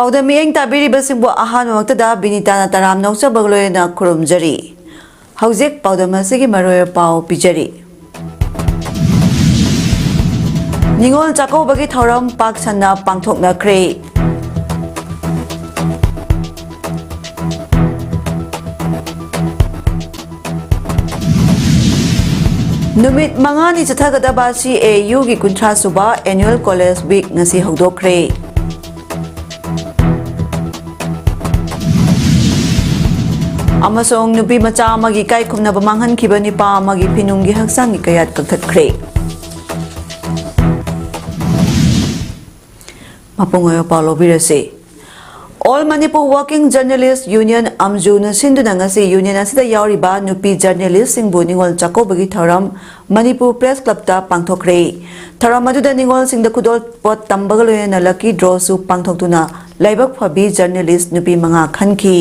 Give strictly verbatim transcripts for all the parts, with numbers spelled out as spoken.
ꯄꯥꯎꯗꯝ ꯃꯤꯠꯌꯦꯡ ꯇꯥꯕꯤꯔꯤꯕꯁꯤꯡꯕꯨ ꯑꯍꯥꯟꯕꯃꯛꯇꯗ ꯕꯤꯅꯤꯇꯥꯅ ꯇꯔꯥꯝꯅ ꯑꯣꯛꯆꯕꯒ ꯂꯣꯏꯅꯅ ꯈꯨꯔꯨꯝꯖꯔꯤ꯫ ꯍꯧꯖꯤꯛ ꯄꯥꯎꯗꯝ ꯑꯁꯤꯒꯤ ꯃꯔꯨꯑꯣꯏꯕ ꯄꯥꯎ ꯄꯤꯖꯔꯤ꯫ ꯅꯤꯉꯣꯜ ꯆꯥꯛꯀꯧꯕꯒꯤ ꯊꯧꯔꯝ ꯄꯥꯛ ꯁꯟꯅ ꯄꯥꯡꯊꯣꯛꯅꯈ꯭ꯔꯦ꯫ ꯅꯨꯃꯤꯠ ꯃꯉꯥꯅꯤ ꯆꯠꯊꯒꯗꯕ ꯁꯤ ꯑꯦ ꯌꯨꯒꯤ ꯀꯨꯟꯊ꯭ꯔꯥ ꯁꯨꯕ Annual College Week ꯉꯁꯤ ꯍꯧꯗꯣꯛꯈ꯭ꯔꯦ꯫ ꯑꯃꯁꯨꯡ ꯅꯨꯄꯤ ꯃꯆꯥ ꯑꯃꯒꯤ ꯏꯀꯥꯏ ꯈꯨꯝꯅꯕ ꯃꯥꯡꯍꯟꯈꯤꯕ ꯅꯤꯄꯥ ꯑꯃꯒꯤ ꯐꯤꯅꯨꯡꯒꯤ ꯍꯛꯆꯥꯡꯒꯤ ꯀꯌꯥꯠ ꯀꯛꯊꯠꯈ꯭ꯔꯦ꯫ ꯃꯄꯨꯡ ꯑꯣꯏꯕ ꯄꯥꯎ ꯂꯧꯕꯤꯔꯁꯤ꯫ All Manipur Working Journalist Union, ꯑꯝꯖꯨꯅ ꯁꯤꯟꯗꯨꯅ ꯉꯁꯤ ꯌꯨꯅꯤꯌꯟ ꯑꯁꯤꯗ ꯌꯥꯎꯔꯤꯕ ꯅꯨꯄꯤ ꯖꯔꯅꯦꯂꯤꯁꯁꯤꯡꯕꯨ ꯅꯤꯉꯣꯜ ꯆꯥꯛꯀꯧꯕꯒꯤ ꯊꯧꯔꯝ ꯃꯅꯤꯄꯨꯔ ꯄ꯭ꯔꯦꯁ ꯀ꯭ꯂꯕꯇ ꯄꯥꯡꯊꯣꯛꯈ꯭ꯔꯦ꯫ ꯊꯧꯔꯝ ꯑꯗꯨꯗ ꯅꯤꯉꯣꯜꯁꯤꯡꯗ ꯈꯨꯗꯣꯜꯄꯣꯠ ꯇꯝꯕꯒ ꯂꯣꯏꯅꯅ ꯂꯛꯀꯤ ꯗ꯭ꯔꯣꯁꯨ ꯄꯥꯡꯊꯣꯛꯇꯨꯅ ꯂꯥꯏꯕꯛ ꯐꯕꯤ ꯖꯔꯅꯦꯂꯤꯁ ꯅꯨꯄꯤ ꯃꯉꯥ ꯈꯟꯈꯤ꯫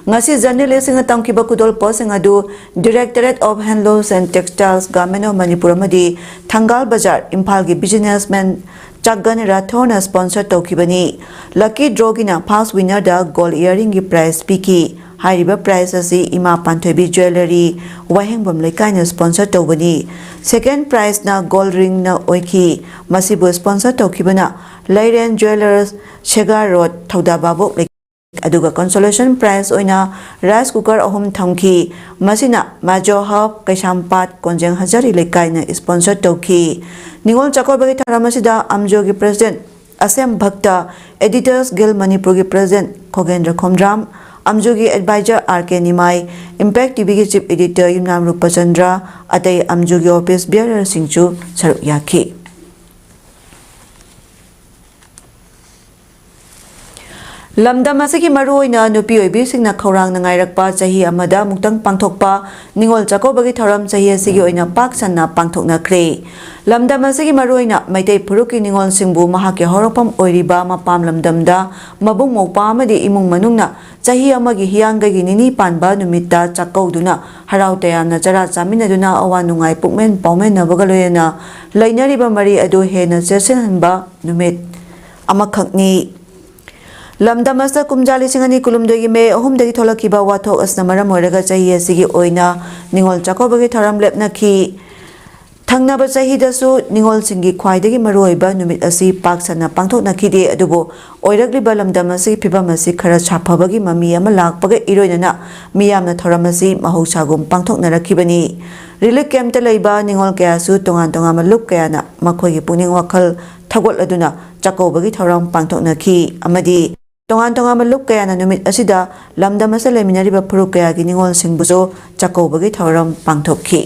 ꯉꯁꯤ ꯖꯔꯅꯦꯂꯤꯁꯁꯤꯡꯅ ꯇꯝꯈꯤꯕ ꯈꯨꯗꯣꯜꯄꯣꯠꯁꯤꯡ ꯑꯗꯨ Directorate of Handlooms and Textiles, Government of Manipur ꯑꯃꯗꯤ ꯊꯪꯒꯥꯜ ꯕꯖꯥꯔ, ꯏꯝꯐꯥꯜꯒꯤ businessman ꯆꯥꯒꯟ ꯔꯥꯊꯣꯔꯅ sponsor ꯇꯧꯈꯤꯕꯅꯤ꯫ ꯂꯛꯀꯤ ꯗ꯭ꯔꯣꯒꯤꯅ first winnerꯗ gold earringꯒꯤ prize ꯄꯤꯈꯤ꯫ ꯍꯥꯏꯔꯤꯕ prize ꯑꯁꯤ ꯏꯃꯥ ꯄꯥꯟꯊꯣꯏꯕꯤ Jewellery, ꯋꯥꯍꯦꯡꯕꯝ ꯂꯩꯀꯥꯏꯅ sponsor ꯇꯧꯕꯅꯤ꯫ Second prizeꯅ gold ringꯅ ꯑꯣꯏꯈꯤ꯫ ꯃꯁꯤꯕꯨ sponsor ꯇꯧꯈꯤꯕꯅ ꯂꯩꯔꯦꯟ Jewellers, ꯁꯦꯒꯥ Road, ꯊꯧꯗꯥ ꯚꯥꯕꯣꯛ ꯂꯩꯀꯥꯏ꯫ ꯑꯗꯨꯒ consolation prize ꯑꯣꯏꯅ rice cooker ꯑꯍꯨꯝ ꯊꯝꯈꯤ꯫ ꯃꯁꯤꯅ ꯃꯥꯖꯣ ꯍꯕ, ꯀꯩꯁꯥꯝꯄꯥꯠ ꯀꯣꯟꯖꯦꯡ ꯍꯖꯥꯔꯤ ꯂꯩꯀꯥꯏꯅ sponsor ꯇꯧꯈꯤ꯫ ꯅꯤꯉꯣꯜ ꯆꯥꯛꯀꯧꯕꯒꯤ ꯊꯧꯔꯝ ꯑꯁꯤꯗ ꯑꯝꯖꯣꯒꯤ president ꯑꯁꯦꯝ ꯚꯛꯇ, Editors Guild ꯃꯅꯤꯄꯨꯔꯒꯤ president ꯈꯣꯒꯦꯟꯗ꯭ꯔ Khomdram, ꯑꯝꯖꯨꯒꯤ advisor R K ꯅꯤꯃꯥꯏ, Impact TVꯒꯤ chief editor ꯌꯨꯝꯅꯥꯝ ꯔꯨꯄꯆꯟꯗ꯭ꯔ, ꯑꯇꯩ ꯑꯝꯖꯨꯒꯤ office bearerꯁꯤꯡꯁꯨ ꯁꯔꯨꯛ ꯌꯥꯈꯤ꯫ ꯂꯝꯗꯝ ꯑꯁꯤꯒꯤ ꯃꯔꯨꯑꯣꯏꯅ ꯅꯨꯄꯤ ꯑꯣꯏꯕꯤꯁꯤꯡꯅ ꯈꯧꯔꯥꯡꯅ ꯉꯥꯏꯔꯛꯄ ꯆꯍꯤ ꯑꯃꯗ ꯑꯃꯨꯛꯇꯪ ꯄꯥꯡꯊꯣꯛꯄ ꯅꯤꯉꯣꯜ ꯆꯥꯛꯀꯧꯕꯒꯤ ꯊꯧꯔꯝ ꯆꯍꯤ ꯑꯁꯤꯒꯤ ꯑꯣꯏꯅ ꯄꯥꯛ ꯁꯟꯅ ꯄꯥꯡꯊꯣꯛꯅꯈ꯭ꯔꯦ꯫ ꯂꯝꯗꯝ ꯑꯁꯤꯒꯤ ꯃꯔꯨꯑꯣꯏꯅ ꯃꯩꯇꯩ ꯐꯨꯔꯨꯞꯀꯤ ꯅꯤꯉꯣꯜꯁꯤꯡꯕꯨ ꯃꯍꯥꯛꯀꯤ ꯍꯧꯔꯛꯐꯝ ꯑꯣꯏꯔꯤꯕ ꯃꯄꯥꯝ ꯂꯝꯗꯝꯗ ꯃꯕꯨꯡ ꯃꯧꯄ꯭ꯋꯥ ꯑꯃꯗꯤ ꯏꯃꯨꯡ ꯃꯅꯨꯡꯅ ꯆꯍꯤ ꯑꯃꯒꯤ ꯍꯤꯌꯥꯡꯒꯩꯒꯤ ꯅꯤꯅꯤ ꯄꯥꯟꯕ ꯅꯨꯃꯤꯠꯇ ꯆꯥꯛꯀꯧꯗꯨꯅ ꯍꯔꯥꯎ ꯇꯌꯥꯝꯅ ꯆꯔꯥ ꯆꯥꯃꯤꯟꯅꯗꯨꯅ ꯑꯋꯥ ꯅꯨꯡꯉꯥꯏ ꯄꯨꯛꯃꯦꯟ ꯄꯥꯎꯃꯦꯟꯅꯕꯒ ꯂꯣꯏꯅꯅ ꯂꯩꯅꯔꯤꯕ ꯃꯔꯤ ꯑꯗꯨ ꯍꯦꯟꯅ ꯆꯦꯠꯁꯤꯟꯍꯟꯕ ꯅꯨꯃꯤꯠ ꯑꯃꯈꯛꯅꯤ꯫ ꯂꯝꯗꯝ ꯑꯁꯤꯗ ꯀꯨꯝꯖꯥ ꯂꯤꯁꯤꯡ ꯑꯅꯤ ꯀꯨꯟꯍꯨꯝꯗꯣꯏꯒꯤ ꯃꯦ ꯑꯍꯨꯝꯗꯒꯤ ꯊꯣꯛꯂꯛꯈꯤꯕ ꯋꯥꯊꯣꯛ ꯑꯁꯤꯅ ꯃꯔꯝ ꯑꯣꯏꯔꯒ ꯆꯍꯤ ꯑꯁꯤꯒꯤ ꯑꯣꯏꯅ ꯅꯤꯉꯣꯜ ꯆꯥꯛꯀꯧꯕꯒꯤ ꯊꯧꯔꯝ ꯂꯦꯞꯅꯈꯤ꯫ ꯊꯪꯅꯕ ꯆꯍꯤꯗꯁꯨ ꯅꯤꯉꯣꯜꯁꯤꯡꯒꯤ ꯈ꯭ꯋꯥꯏꯗꯒꯤ ꯃꯔꯨꯑꯣꯏꯕ ꯅꯨꯃꯤꯠ ꯑꯁꯤ ꯄꯥꯛ ꯁꯟꯅ ꯄꯥꯡꯊꯣꯛꯅꯈꯤꯗꯦ, ꯑꯗꯨꯕꯨ ꯑꯣꯏꯔꯛꯂꯤꯕ ꯂꯝꯗꯝ ꯑꯁꯤꯒꯤ ꯐꯤꯕꯝ ꯑꯁꯤ ꯈꯔ ꯁꯥꯐꯕꯒꯤ ꯃꯃꯤ ꯑꯃ ꯂꯥꯛꯄꯒ ꯏꯔꯣꯏꯅꯅ ꯃꯤꯌꯥꯝꯅ ꯊꯧꯔꯝ ꯑꯁꯤ ꯃꯍꯧꯁꯥꯒꯨꯝ ꯄꯥꯡꯊꯣꯛꯅꯔꯛꯈꯤꯕꯅꯤ꯫ ꯔꯤꯂꯤꯐ ꯀꯦꯝꯞꯇ ꯂꯩꯕ ꯅꯤꯉꯣꯜ ꯀꯌꯥꯁꯨ ꯇꯣꯉꯥꯟ ꯇꯣꯉꯥꯟꯕ ꯂꯨꯞ ꯀꯌꯥꯅ ꯃꯈꯣꯏꯒꯤ ꯄꯨꯛꯅꯤꯡ ꯋꯥꯈꯜ ꯊꯧꯒꯠꯂꯗꯨꯅ ꯆꯥꯛꯀꯧꯕꯒꯤ ꯊꯧꯔꯝ ꯄꯥꯡꯊꯣꯛꯅꯈꯤ ꯑꯃꯗꯤ ꯇꯣꯉꯥꯟ ꯇꯣꯉꯥꯟꯕ ꯂꯨꯞ ꯀꯌꯥꯅ ꯅꯨꯃꯤꯠ ꯑꯁꯤꯗ ꯂꯝꯗꯝ ꯑꯁꯤꯗ ꯂꯩꯃꯤꯟꯅꯔꯤꯕ ꯐꯨꯔꯨꯞ ꯀꯌꯥꯒꯤ ꯅꯤꯉꯣꯜꯁꯤꯡꯕꯨꯁꯨ ꯆꯥꯛꯀꯧꯕꯒꯤ ꯊꯧꯔꯝ ꯄꯥꯡꯊꯣꯛꯈꯤ꯫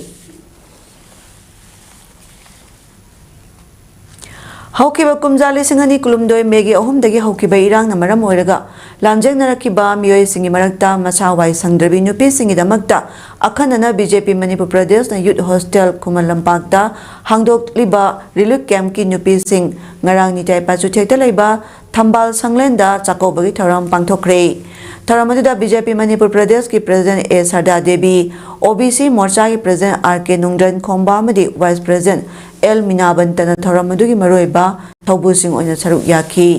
ꯍꯧꯈꯤꯕ ꯀꯨꯝꯖꯥ ꯂꯤꯁꯤꯡ ꯑꯅꯤ ꯀꯨꯟꯍꯨꯝꯗꯣꯏ ꯃꯦꯒꯤ ꯑꯍꯨꯝꯗꯒꯤ ꯍꯧꯈꯤꯕ ꯏꯔꯥꯡꯅ ꯃꯔꯝ ꯑꯣꯏꯔꯒ ꯂꯥꯟꯖꯦꯡꯅꯔꯛꯈꯤꯕ ꯃꯤꯑꯣꯏꯁꯤꯡꯒꯤ ꯃꯔꯛꯇ ꯃꯁꯥ ꯋꯥꯏ ꯁꯪꯗ꯭ꯔꯕꯤ ꯅꯨꯄꯤꯁꯤꯡꯒꯤꯗꯃꯛꯇ ꯑꯈꯟꯅꯅ ꯕꯤ ꯖꯦ ꯄꯤ ꯃꯅꯤꯄꯨꯔ ꯄ꯭ꯔꯗꯦꯁꯅ ꯌꯨꯠ ꯍꯣꯁꯇꯦꯜ ꯈꯨꯃꯟ ꯂꯝꯄꯥꯛꯇ ꯍꯥꯡꯗꯣꯛꯂꯤꯕ ꯔꯤꯂꯤꯐ ꯀꯦꯝꯞꯀꯤ ꯅꯨꯄꯤꯁꯤꯡ ꯉꯔꯥꯡ ꯅꯤꯇꯥꯏ ꯄꯥꯆꯨꯊꯦꯛꯇ ꯂꯩꯕ ꯊꯝꯕꯥꯜ ꯁꯪꯂꯦꯟꯗ ꯆꯥꯛꯀꯧꯕꯒꯤ ꯊꯧꯔꯝ ꯄꯥꯡꯊꯣꯛꯈ꯭ꯔꯦ꯫ ꯊꯧꯔꯝ ꯑꯗꯨꯗ ꯕꯤ ꯖꯦ ꯄꯤ ꯃꯅꯤꯄꯨꯔ ꯄ꯭ꯔꯗꯦꯁꯀꯤ ꯄ꯭ꯔꯁꯤꯗꯦꯟꯠ ꯑꯦ ꯁꯔꯗꯥ ꯗꯦꯕꯤ, ꯑꯣ ꯕꯤ ꯁꯤ ꯃꯣꯔꯆꯥꯒꯤ ꯄ꯭ꯔꯁꯤꯗꯦꯟꯠ ꯑꯥꯔ ꯀꯦ ꯅꯨꯡꯗ꯭ꯔꯟ ꯈꯣꯝꯕ ꯑꯃꯗꯤ ꯚꯥꯏꯁ ꯄ꯭ꯔꯁꯤꯗꯦꯟꯠ ꯑꯦꯜ ꯃꯤꯅꯥꯕꯟꯇꯅ ꯊꯧꯔꯝ ꯑꯗꯨꯒꯤ ꯃꯔꯨꯑꯣꯏꯕ ꯊꯧꯕꯨꯁꯤꯡ ꯑꯣꯏꯅ ꯁꯔꯨꯛ ꯌꯥꯈꯤ꯫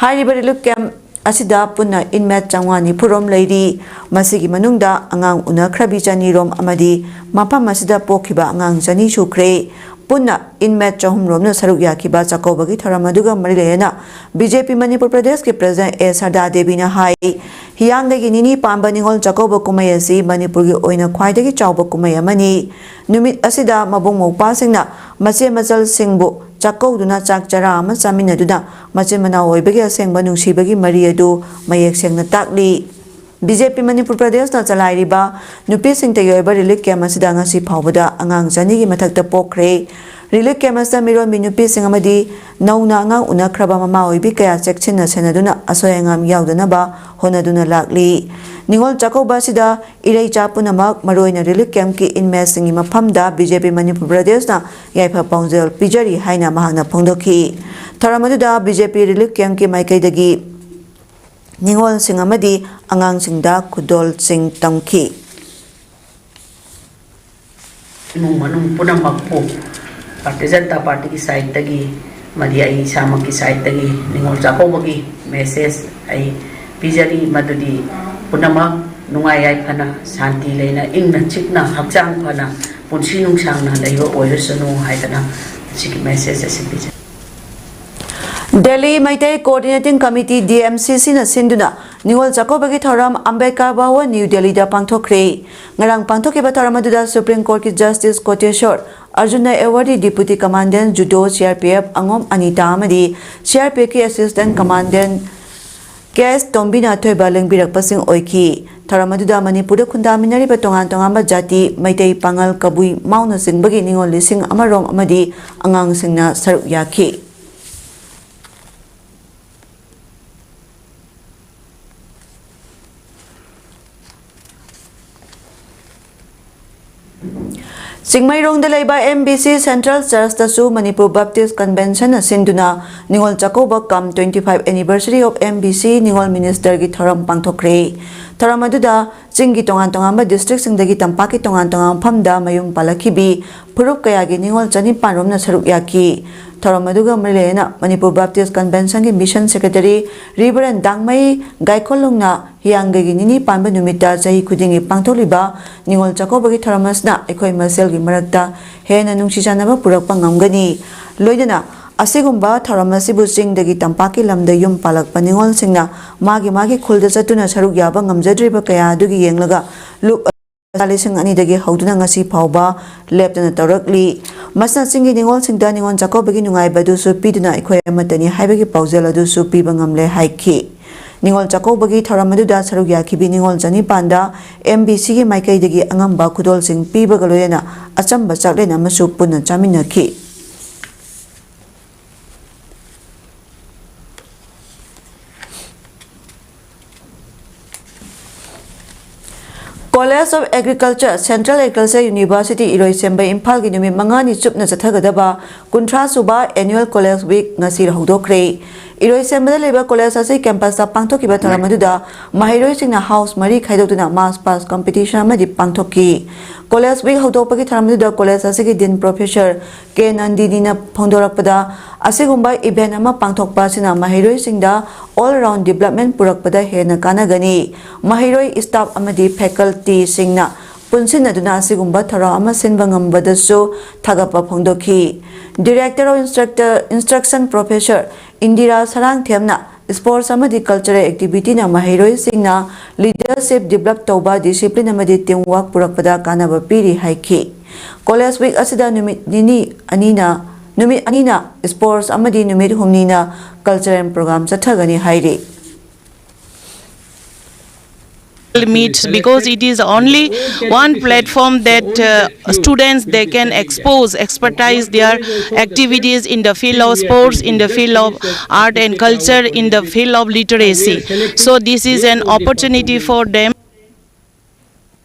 ꯍꯥꯏꯔꯤꯕ ꯔꯤꯂꯤꯐ ꯀꯦꯝꯞ ꯑꯁꯤꯗ ꯄꯨꯟꯅ ꯏꯟꯃꯦꯠ ꯆꯥꯝꯃꯉꯥ ꯅꯤꯐꯨ ꯔꯣꯝ ꯂꯩꯔꯤ꯫ ꯃꯁꯤꯒꯤ ꯃꯅꯨꯡꯗ ꯑꯉꯥꯡ ꯎꯅꯈ꯭ꯔꯕꯤ ꯆꯅꯤ ꯔꯣꯝ ꯑꯃꯗꯤ ꯃꯐꯝ ꯑꯁꯤꯗ ꯄꯣꯛꯈꯤꯕ ꯑꯉꯥꯡ ꯆꯅꯤ ꯁꯨꯈ꯭ꯔꯦ꯫ ꯄꯨꯟꯅ ꯏꯟꯃꯦꯠ ꯆꯍꯨꯝ ꯔꯣꯝꯅ ꯁꯔꯨꯛ ꯌꯥꯈꯤꯕ ꯆꯥꯛꯀꯧꯕꯒꯤ ꯊꯧꯔꯝ ꯑꯗꯨꯒ ꯃꯔꯤ ꯂꯩꯅꯅ ꯕꯤ ꯖꯦ ꯄꯤ ꯃꯅꯤꯄꯨꯔ ꯄ꯭ꯔꯗꯦꯁꯀꯤ ꯄ꯭ꯔꯁꯤꯗꯦꯟꯠ ꯑꯦ ꯁꯔꯗꯥ ꯗꯦꯕꯤꯅ ꯍꯥꯏ, ꯍꯤꯌꯥꯡꯒꯩꯒꯤ ꯅꯤꯅꯤ ꯄꯥꯟꯕ ꯅꯤꯉꯣꯜ ꯆꯥꯛꯀꯧꯕ ꯀꯨꯝꯍꯩ ꯑꯁꯤ ꯃꯅꯤꯄꯨꯔꯒꯤ ꯑꯣꯏꯅ ꯈ꯭ꯋꯥꯏꯗꯒꯤ ꯆꯥꯎꯕ ꯀꯨꯝꯍꯩ ꯑꯃꯅꯤ꯫ ꯅꯨꯃꯤꯠ ꯑꯁꯤꯗ ꯃꯕꯨꯡ ꯃꯧꯄ꯭ꯋꯥꯁꯤꯡꯅ ꯃꯆꯦ ꯃꯆꯜꯁꯤꯡꯕꯨ ꯆꯥꯛꯀꯧꯗꯨꯅ ꯆꯥꯛ ꯆꯔꯥ ꯑꯃ ꯆꯥꯃꯤꯟꯅꯗꯨꯅ ꯃꯆꯤꯟ ꯃꯅꯥꯎ ꯑꯣꯏꯕꯒꯤ ꯑꯁꯦꯡꯕ ꯅꯨꯡꯁꯤꯕꯒꯤ ꯃꯔꯤ ꯑꯗꯨ ꯃꯌꯦꯛ ꯁꯦꯡꯅ ꯇꯥꯛꯂꯤ꯫ ꯕꯤ ꯖꯦ ꯄꯤ ꯃꯅꯤꯄꯨꯔ ꯄ꯭ꯔꯗꯦꯁꯅ ꯆꯂꯥꯏꯔꯤꯕ ꯅꯨꯄꯤꯁꯤꯡꯇꯒꯤ ꯑꯣꯏꯕ ꯔꯤꯂꯤꯐ ꯀꯦꯝꯞ ꯑꯁꯤꯗ ꯉꯁꯤ ꯐꯥꯎꯕꯗ ꯑꯉꯥꯡ ꯆꯅꯤꯒꯤ ꯃꯊꯛꯇ ꯄꯣꯛꯈ꯭ꯔꯦ꯫ ꯔꯤꯂꯤꯐ ꯀꯦꯝꯞ ꯑꯁꯤꯗ ꯃꯤꯔꯣꯟꯕꯤ ꯅꯨꯄꯤꯁꯤꯡ ꯑꯃꯗꯤ ꯅꯧꯅ ꯑꯉꯥꯡ ꯎꯅꯈ꯭ꯔꯕ ꯃꯃꯥ ꯑꯣꯏꯕꯤ ꯀꯌꯥ ꯆꯦꯛꯁꯤꯟꯅ ꯁꯦꯟꯅꯗꯨꯅ ꯑꯁꯣꯏ ꯑꯉꯥꯝ ꯌꯥꯎꯗꯅꯕ ꯍꯣꯠꯅꯗꯨꯅ ꯂꯥꯛꯂꯤ꯫ ꯅꯤꯉꯣꯜ ꯆꯥꯛꯀꯧꯕ ꯑꯁꯤꯗ ꯏꯔꯩꯆꯥ ꯄꯨꯝꯅꯃꯛ, ꯃꯔꯨꯑꯣꯏꯅ ꯔꯤꯂꯤꯐ ꯀꯦꯝꯞꯀꯤ ꯏꯟꯃꯦꯠꯁꯤꯡꯒꯤ ꯃꯐꯝꯗ ꯕꯤ ꯖꯦ ꯄꯤ ꯃꯅꯤꯄꯨꯔ ꯄ꯭ꯔꯗꯦꯁꯅ ꯌꯥꯏꯐ ꯄꯥꯎꯖꯦꯜ ꯄꯤꯖꯔꯤ ꯍꯥꯏꯅ ꯃꯍꯥꯛꯅ ꯐꯣꯡꯗꯣꯛꯈꯤ꯫ ꯊꯧꯔꯝ ꯑꯗꯨꯗ ꯕꯤ ꯖꯦ ꯄꯤ ꯔꯤꯂꯤꯐ ꯀꯦꯝꯞꯀꯤ ꯃꯥꯏꯀꯩꯗꯒꯤ ꯅꯤꯉꯣꯜꯁꯤꯡ ꯑꯃꯗꯤ ꯑꯉꯥꯡꯁꯤꯡꯗ ꯈꯨꯗꯣꯜꯁꯤꯡ ꯇꯝꯈꯤ꯫ ꯏꯃꯨꯡ ꯃꯅꯨꯡ ꯄꯨꯝꯅꯃꯛꯄꯨ ꯚꯥꯔꯇꯤꯌ ꯖꯅꯇꯥ ꯄꯥꯔꯇꯤꯒꯤ ꯁꯥꯏꯠꯇꯒꯤ ꯑꯃꯗꯤ ꯑꯩ ꯏꯁꯥꯃꯛꯀꯤ ꯁꯥꯏꯠꯇꯒꯤ ꯅꯤꯉꯣꯜ ꯆꯥꯛꯀꯧꯕꯒꯤ ꯃꯦꯁꯦꯖ ꯑꯩ ꯄꯤꯖꯔꯤ꯫ ꯃꯗꯨꯗꯤ ꯄꯨꯝꯅꯃꯛ ꯅꯨꯡꯉꯥꯏ ꯌꯥꯏꯐꯅ, ꯁꯥꯟꯇꯤ ꯂꯩꯅ, ꯏꯪꯅ ꯆꯤꯛꯅ, ꯍꯛꯆꯥꯡ ꯐꯅ, ꯄꯨꯟꯁꯤ ꯅꯨꯡꯁꯥꯡꯅ ꯂꯩꯕ ꯑꯣꯏꯔꯁꯅꯨ ꯍꯥꯏꯗꯅ ꯁꯤꯒꯤ message ꯑꯁꯤ ꯄꯤꯖꯔꯤ꯫ delhi Meitei Coordinating Committee, D M C C ꯅ ꯁꯤꯟꯗꯨꯅ ꯅꯤꯉꯣꯜ ꯆꯥꯛꯀꯧꯕꯒꯤ ꯊꯧꯔꯝ ꯑꯝꯕꯦꯗꯀꯔ ꯚꯋꯟ, ꯅ꯭ꯌꯨ ꯗꯦꯜꯂꯤꯗ ꯄꯥꯡꯊꯣꯛꯈ꯭ꯔꯦ꯫ ꯉꯔꯥꯡ ꯄꯥꯡꯊꯣꯛꯈꯤꯕ ꯊꯧꯔꯝ ꯑꯗꯨꯗ Supreme Court ꯀꯤ Justice Koteshwar Arjuna Awardee Deputy Commandant Judo, C R P F ꯑꯉꯣꯝ Anita ꯑꯃꯗꯤ C R P F ꯀꯤ Assistant Commandant K S ꯇꯣꯝꯕꯤꯅ ꯑꯊꯣꯏꯕ ꯂꯦꯡꯕꯤꯔꯛꯄꯁꯤꯡ ꯑꯣꯏꯈꯤ꯫ ꯊꯧꯔꯝ ꯑꯗꯨꯗ ꯃꯅꯤꯄꯨꯔꯗ ꯈꯨꯟꯗꯥꯃꯤꯟꯅꯔꯤꯕ ꯇꯣꯉꯥꯟ ꯇꯣꯉꯥꯟꯕ ꯖꯥꯇꯤ, ꯃꯩꯇꯩ, ꯄꯥꯉꯜ, ꯀꯕꯨꯏ, ꯃꯥꯎꯅꯆꯤꯡꯕꯒꯤ ꯅꯤꯉꯣꯜ ꯂꯤꯁꯤꯡ ꯑꯃꯔꯣꯝ ꯑꯃꯗꯤ ꯑꯉꯥꯡꯁꯤꯡꯅ ꯁꯔꯨꯛ ꯌꯥꯈꯤ꯫ ꯆꯤꯡꯃꯩꯔꯣꯡꯗ ꯂꯩꯕ M B C Central Church ꯇꯁꯨ Manipur Baptist Convention ꯅ ꯁꯤꯟꯗꯨꯅ Ningol Chakkouba cum twenty five anniversary of M B C ꯅꯤꯉꯣꯜ minister ꯒꯤ ꯊꯧꯔꯝ ꯄꯥꯡꯊꯣꯛꯈ꯭ꯔꯦ꯫ ꯊꯧꯔꯝ ꯑꯗꯨꯗ ꯆꯤꯡꯒꯤ ꯇꯣꯉꯥꯟ ꯇꯣꯉꯥꯟꯕ district ꯁꯤꯡꯗꯒꯤ ꯇꯝꯄꯥꯛꯀꯤ ꯇꯣꯉꯥꯟ ꯇꯣꯉꯥꯟꯕ ꯃꯐꯝꯗ ꯃꯌꯨꯝ ꯄꯥꯜꯂꯛꯈꯤꯕꯤ ꯐꯨꯔꯨꯞ ꯀꯌꯥꯒꯤ ꯅꯤꯉꯣꯜ ꯆꯅꯤꯄꯥꯟ ꯔꯣꯝꯅ ꯁꯔꯨꯛ ꯌꯥꯈꯤ꯫ ꯊꯧꯔꯝ ꯑꯗꯨꯒ ꯃꯔꯤ ꯂꯩꯅꯅ Manipur Baptist Convention ꯒꯤ Mission Secretary Reverend ꯗꯥꯡꯃꯩ ꯒꯥꯏꯈꯣꯂꯨꯡꯅ ꯍꯤꯌꯥꯡꯒꯩꯒꯤ ꯅꯤꯅꯤ ꯄꯥꯟꯕ ꯅꯨꯃꯤꯠꯇ ꯆꯍꯤ ꯈꯨꯗꯤꯡꯒꯤ ꯄꯥꯡꯊꯣꯛꯂꯤꯕ ꯅꯤꯉꯣꯜ ꯆꯥꯛꯀꯧꯕꯒꯤ ꯊꯧꯔꯝ ꯑꯁꯤꯅ ꯑꯩꯈꯣꯏ ꯃꯁꯦꯜꯒꯤ ꯃꯔꯛꯇ ꯍꯦꯟꯅ ꯅꯨꯡꯁꯤ ꯆꯥꯟꯅꯕ ꯄꯨꯔꯛꯄ ꯉꯝꯒꯅꯤ꯫ ꯂꯣꯏꯅꯅ ꯑꯁꯤꯒꯨꯝꯕ ꯊꯧꯔꯝ ꯑꯁꯤꯕꯨ ꯆꯤꯡꯗꯒꯤ ꯇꯝꯄꯥꯛꯀꯤ ꯂꯝꯗ ꯌꯨꯝ ꯄꯥꯜꯂꯛꯄ ꯅꯤꯉꯣꯜꯁꯤꯡꯅ ꯃꯥꯒꯤ ꯃꯥꯒꯤ ꯈꯨꯜꯗ ꯆꯠꯇꯨꯅ ꯁꯔꯨꯛ ꯌꯥꯕ ꯉꯝꯖꯗ꯭ꯔꯤꯕ ꯀꯌꯥ ꯑꯗꯨꯒꯤ ꯌꯦꯡꯂꯒ ꯂꯨꯞ ꯂꯤꯁꯤꯡ ꯑꯅꯤꯗꯒꯤ ꯍꯧꯗꯨꯅ ꯉꯁꯤ ꯐꯥꯎꯕ ꯂꯦꯞꯇꯅ ꯇꯧꯔꯛꯂꯤ꯫ ꯃꯁꯤꯅ ꯆꯤꯡꯒꯤ ꯅꯤꯉꯣꯜꯁꯤꯡꯗ ꯅꯤꯉꯣꯜ ꯆꯥꯛꯀꯧꯕꯒꯤ ꯅꯨꯡꯉꯥꯏꯕ ꯑꯗꯨꯁꯨ ꯄꯤꯗꯨꯅ ꯑꯩꯈꯣꯏ ꯑꯃꯠꯇꯅꯤ ꯍꯥꯏꯕꯒꯤ ꯄꯥꯎꯖꯦꯜ ꯑꯗꯨꯁꯨ ꯄꯤꯕ ꯉꯝꯂꯦ ꯍꯥꯏꯈꯤ꯫ ꯅꯤꯉꯣꯜ ꯆꯥꯛꯀꯧꯕꯒꯤ ꯊꯧꯔꯝ ꯑꯗꯨꯗ ꯁꯔꯨꯛ ꯌꯥꯈꯤꯕꯤ ꯅꯤꯉꯣꯜ ꯆꯅꯤꯄꯥꯟꯗ M B C ꯒꯤ ꯃꯥꯏꯀꯩꯗꯒꯤ ꯑꯉꯝꯕ ꯈꯨꯗꯣꯜꯁꯤꯡ ꯄꯤꯕꯒ ꯂꯣꯏꯅꯅ ꯑꯆꯝꯕ ꯆꯥꯛꯂꯦꯟ ꯑꯃꯁꯨ ꯄꯨꯟꯅ ꯆꯥꯃꯤꯟꯅꯈꯤ꯫ College of Agriculture, Central Agriculture University, ꯏꯔꯣꯏꯁꯦꯝꯕ, ꯏꯝꯐꯥꯜꯒꯤ ꯅꯨꯃꯤꯠ ꯃꯉꯥꯅꯤ ꯆꯨꯞꯅ ꯆꯠꯊꯒꯗꯕ ꯀꯨꯟꯊ꯭ꯔꯥ ꯁꯨꯕ Annual College Week ꯉꯁꯤ ꯍꯧꯗꯣꯛꯈ꯭ꯔꯦ꯫ ꯏꯔꯣꯏꯁꯦꯝꯕꯗ ꯂꯩꯕ college ꯑꯁꯤ campus ꯇ ꯄꯥꯡꯊꯣꯛꯈꯤꯕ ꯊꯧꯔꯝ ꯑꯗꯨꯗ ꯃꯍꯩꯔꯣꯏꯁꯤꯡꯅ house ꯃꯔꯤ ꯈꯥꯏꯗꯣꯛꯇꯨꯅ march past competition ꯑꯃꯗꯤ ꯄꯥꯡꯊꯣꯛꯈꯤ꯫ College Week ꯍꯧꯗꯣꯛꯄꯒꯤ ꯊꯧꯔꯝ ꯑꯗꯨꯗ college ꯑꯁꯤꯒꯤ Dean Professor K ꯅꯟꯗꯤꯅꯤꯅ ꯐꯣꯡꯗꯣꯔꯛꯄꯗ, ꯑꯁꯤꯒꯨꯝꯕ event ꯑꯃ ꯄꯥꯡꯊꯣꯛꯄ ꯑꯁꯤꯅ ꯃꯍꯩꯔꯣꯏꯁꯤꯡꯗ all round development ꯄꯨꯔꯛꯄꯗ ꯍꯦꯟꯅ ꯀꯥꯟꯅꯒꯅꯤ꯫ ꯃꯍꯩꯔꯣꯏ, staff ꯑꯃꯗꯤ faculty ꯁꯤꯡꯅ ꯄꯨꯟꯁꯤꯟꯅꯗꯨꯅ ꯑꯁꯤꯒꯨꯝꯕ ꯊꯧꯔꯝ ꯑꯃ ꯁꯤꯟꯕ ꯉꯝꯕꯗꯁꯨ ꯊꯥꯒꯠꯄ ꯐꯣꯡꯗꯣꯛꯈꯤ꯫ Director of Instructor, Instruction Professor Indira ꯁꯔꯥꯡꯊꯦꯝꯅ sports ꯑꯃꯗꯤ cultural activity ꯅ ꯃꯍꯩꯔꯣꯏꯁꯤꯡꯅ leadership develop ꯇꯧꯕ, discipline ꯑꯃꯗꯤ team work ꯄꯨꯔꯛꯄꯗ ꯀꯥꯟꯅꯕ ꯄꯤꯔꯤ ꯍꯥꯏꯈꯤ꯫ College week ꯑꯁꯤꯗ ꯅꯨꯃꯤꯠ ꯅꯤꯅꯤ ꯑꯅꯤꯅ, ꯅꯨꯃꯤꯠ ꯑꯅꯤꯅ sports ꯑꯃꯗꯤ ꯅꯨꯃꯤꯠ ꯍꯨꯝꯅꯤꯅ cultural program ꯆꯠꯊꯒꯅꯤ ꯍꯥꯏꯔꯤ꯫ Meets, because it is only one platform that uh, students, they can expose, expertise their activities in the field of sports, in the field of art and culture, in the field of literacy. So this is an opportunity for them.